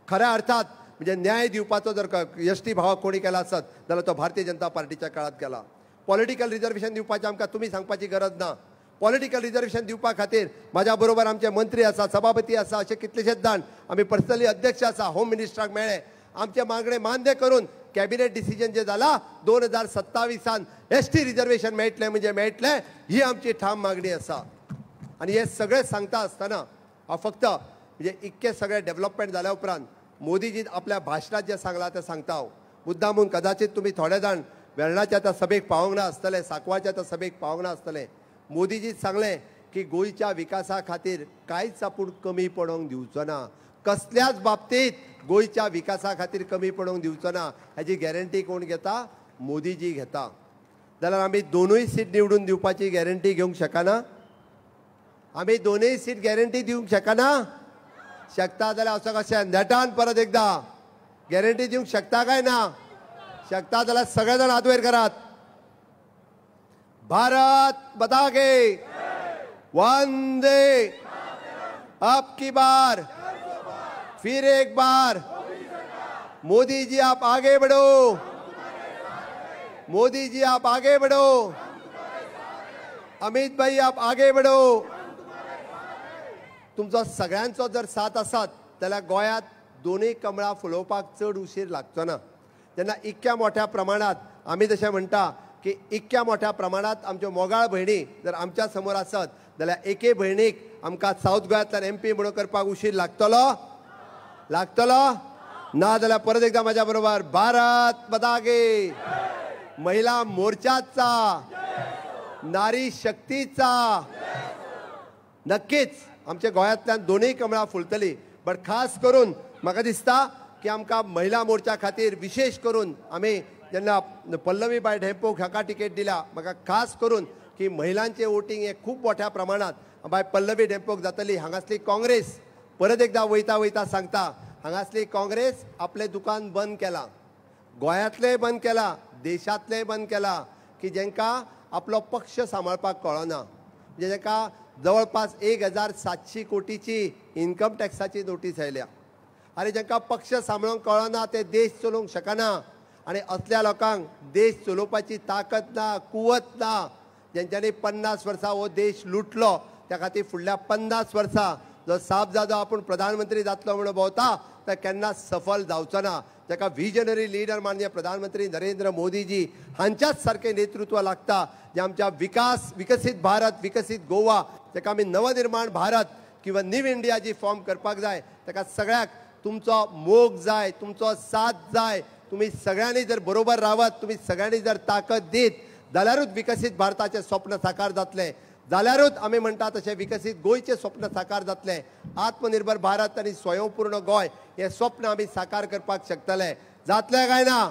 खऱ्या अर्थात म्हणजे न्याय दिवपाचो जर एसटी भावाक कोणी केला आसत जाल्यार तो भारतीय जनता पार्टीच्या काळात केला. पॉलिटिकल रिजर्वेशन दिवपाचें आमकां तुमी सांगपाची गरज ना. पॉलिटिकल रिजर्वेशन दिवपा खातीर म्हाज्या बरोबर आमचे मंत्री आसा, सभापती आसा, अशे कितलेशेच जाण, आमी पर्सनली अध्यक्ष आसा, होम मिनिस्टराक मेळ्ळे, आमचे मागणे मान्य करून कॅबिनेट डिसिजन जे जाला 2027 एसटी रिजर्वेशन मेळटलें म्हणजे मेळटलें, ही आमची ठाम मागणी आसा. आनी हे सगळें सांगता आसतना हांव फक्त म्हणजे इतकें सगळें डेव्हलपमेंट जाल्या उपरांत मोदीजी आपल्या भाशणांत जें सांगलां तें सांगता हांव मुद्दामून. कदाचित तुमी थोडे जाण वेर्णाच्या त्या सभेक पावोंक ना आसतले, सांकवाच्या त्या सभेक पावोंक ना आसतले. मोदीजी सांगलें की गोंयच्या विकासा खातीर कांयच आपूण कमी पडोवंक दिवचो ना, कसल्याच बाबतीत गोंयच्या विकासा खातीर कमी पडोवंक दिवचो ना. हाजी गॅरंटी कोण घेता? मोदीजी घेता. जाल्यार आमी दोनूय सीट निवडून दिवपाची गॅरंटी घेवंक शकना? आमी दोनूय सीट गॅरंटी दिवंक शकना? शकता जाल्यार असो कशें नेटान परत एकदा गॅरंटी दिवंक शकता काय ना? शकता जाल्यार सगळे जाण हात वयर करात. भारत माता की वंदे, अब की बार फिर एक बार मोदी जी आप आगे बढ़ो, मोदी जी आप आगे बढ़ो, अमित भाई आप आगे बढ़ो. तुमचो सगळ्यांचो जर साथ आसात जाल्यार गोंयांत दोनूय कमळां फुलोवपाक चड उशीर लागचो ना. जेन्ना इतक्या मोठ्या प्रमाणांत आमी जशें म्हणटा की इतक्या मोठ्या प्रमाणांत आमच्यो मोगाळ भयणी जर आमच्या समोर आसत जाल्यार एके भयणीक आमकां सावथ गोंयांतल्यान एमपी म्हणून करपाक उशीर लागतलो? लागतलो ना? जाल्यार परत एकदा म्हाज्या बरोबर भारत माता की, महिला मोर्चाचा, नारी शक्तीचा. नक्कीच आमच्या गोंयांतल्यान दोनूय कमळां फुलतली. बट खास करून म्हाका दिसता की आमकां महिला मोर्चा खातीर विशेष करून आमी जेन्ना पल्लवी बाय ढेंपोक हाका तिकेट दिल्या, म्हाका खास करून की महिलांचें वोटींग हें खूब मोठ्या प्रमाणांत बाय पल्लवी ढेंपोक जातली. हांगासली काँग्रेस परत एकदा वयता वयता सांगता, हांगासली काँग्रेस आपलें दुकान बंद केलां, गोंयांतलेंय बंद केलां, देशांतलेंय बंद केलां, की जेंकां आपलो पक्ष सांबाळपाक कळना, म्हणजे जेंकां जवळपास 1700 कोटीची इन्कम टॅक्साची नोटीस आयल्या. आनी जेंकां पक्ष सांबाळूंक कळना ते देश चलोवंक शकना. आनी असल्या लोकांक देश चलोवपाची ताकद ना, कुवत ना. जेंच्यांनी 50 वर्सां हो देश लुटलो त्या खातीर फुडल्या 50 वर्सां जो साहबजादो आपूण प्रधानमंत्री जातलो म्हणून भोंवता तो केन्ना सफल जावचो ना. जाका विजनरी लिडर माननीय प्रधानमंत्री नरेंद्र मोदीजी हांच्याच सारकें नेतृत्व लागता, जें आमच्या विकास, विकसीत भारत, विकसीत गोवा, जाका आमी नवनिर्माण भारत किंवा न्यू इंडिया जी फॉर्म करपाक जाय, ताका सगळ्याक तुमचो मोग जाय, तुमचो साथ जाय. तुमी सगळ्यांनी जर बरोबर रावत, तुमी सगळ्यांनी जर ताकद दीत जाल्यारूच विकसीत भारताचें स्वप्न साकार जातलें, जाल्यारूच आमी म्हणटा तशें विकसीत गोंयचें स्वप्न साकार जातलें. आत्मनिर्भर भारत आनी स्वयंपूर्ण गोंय हें स्वप्न आमी साकार करपाक शकतले. जातलें काय ना?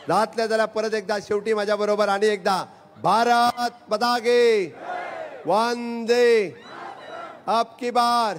जातलें जाल्यार परत एकदा शेवटी म्हाज्या बरोबर आनी एकदा भारत माता की वंदे, अब की बार.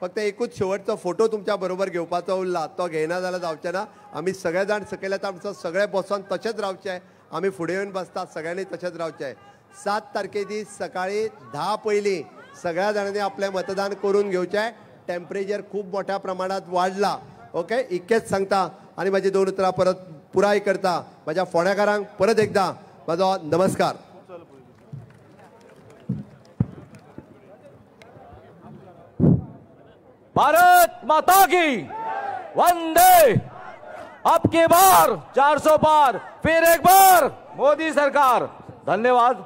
फक्त एकूच शेवटचो फोटो तुमच्या बरोबर घेवपाचो उरला, तो घेयना जाल्यार जावचें ना. आमी सगळे जाण सकयल येता आमचो सगळे बसोन तशेंच रावचें, आमी फुडें येवन बसता सगळ्यांनी तशेंच रावचें. 7 तारखे दीस सकाळी 10 पयलीं सगळ्या जाणांनी आपलें मतदान करून घेवचें. टेम्परेचर खूब मोठ्या प्रमाणांत वाडला. ओके, इतकेंच सांगता आनी म्हाजी 2 उतरां परत पुराय करता. म्हाज्या फोंडेकारांक परत एकदां म्हाजो नमस्कार. भारत माता की वंदे, अब की बार 400 पार, फिर एक बार मोदी सरकार. धन्यवाद.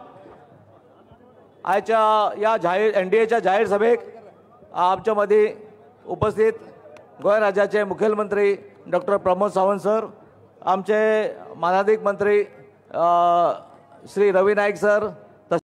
आयच्या या जाहीर एनडीएच्या जाहीर सभेक आमच्या मदीं उपस्थित गोंय राज्याचे मुखेलमंत्री डॉक्टर प्रमोद सावंत सर, आमचे मानादीक मंत्री श्री रवी नाईक सर,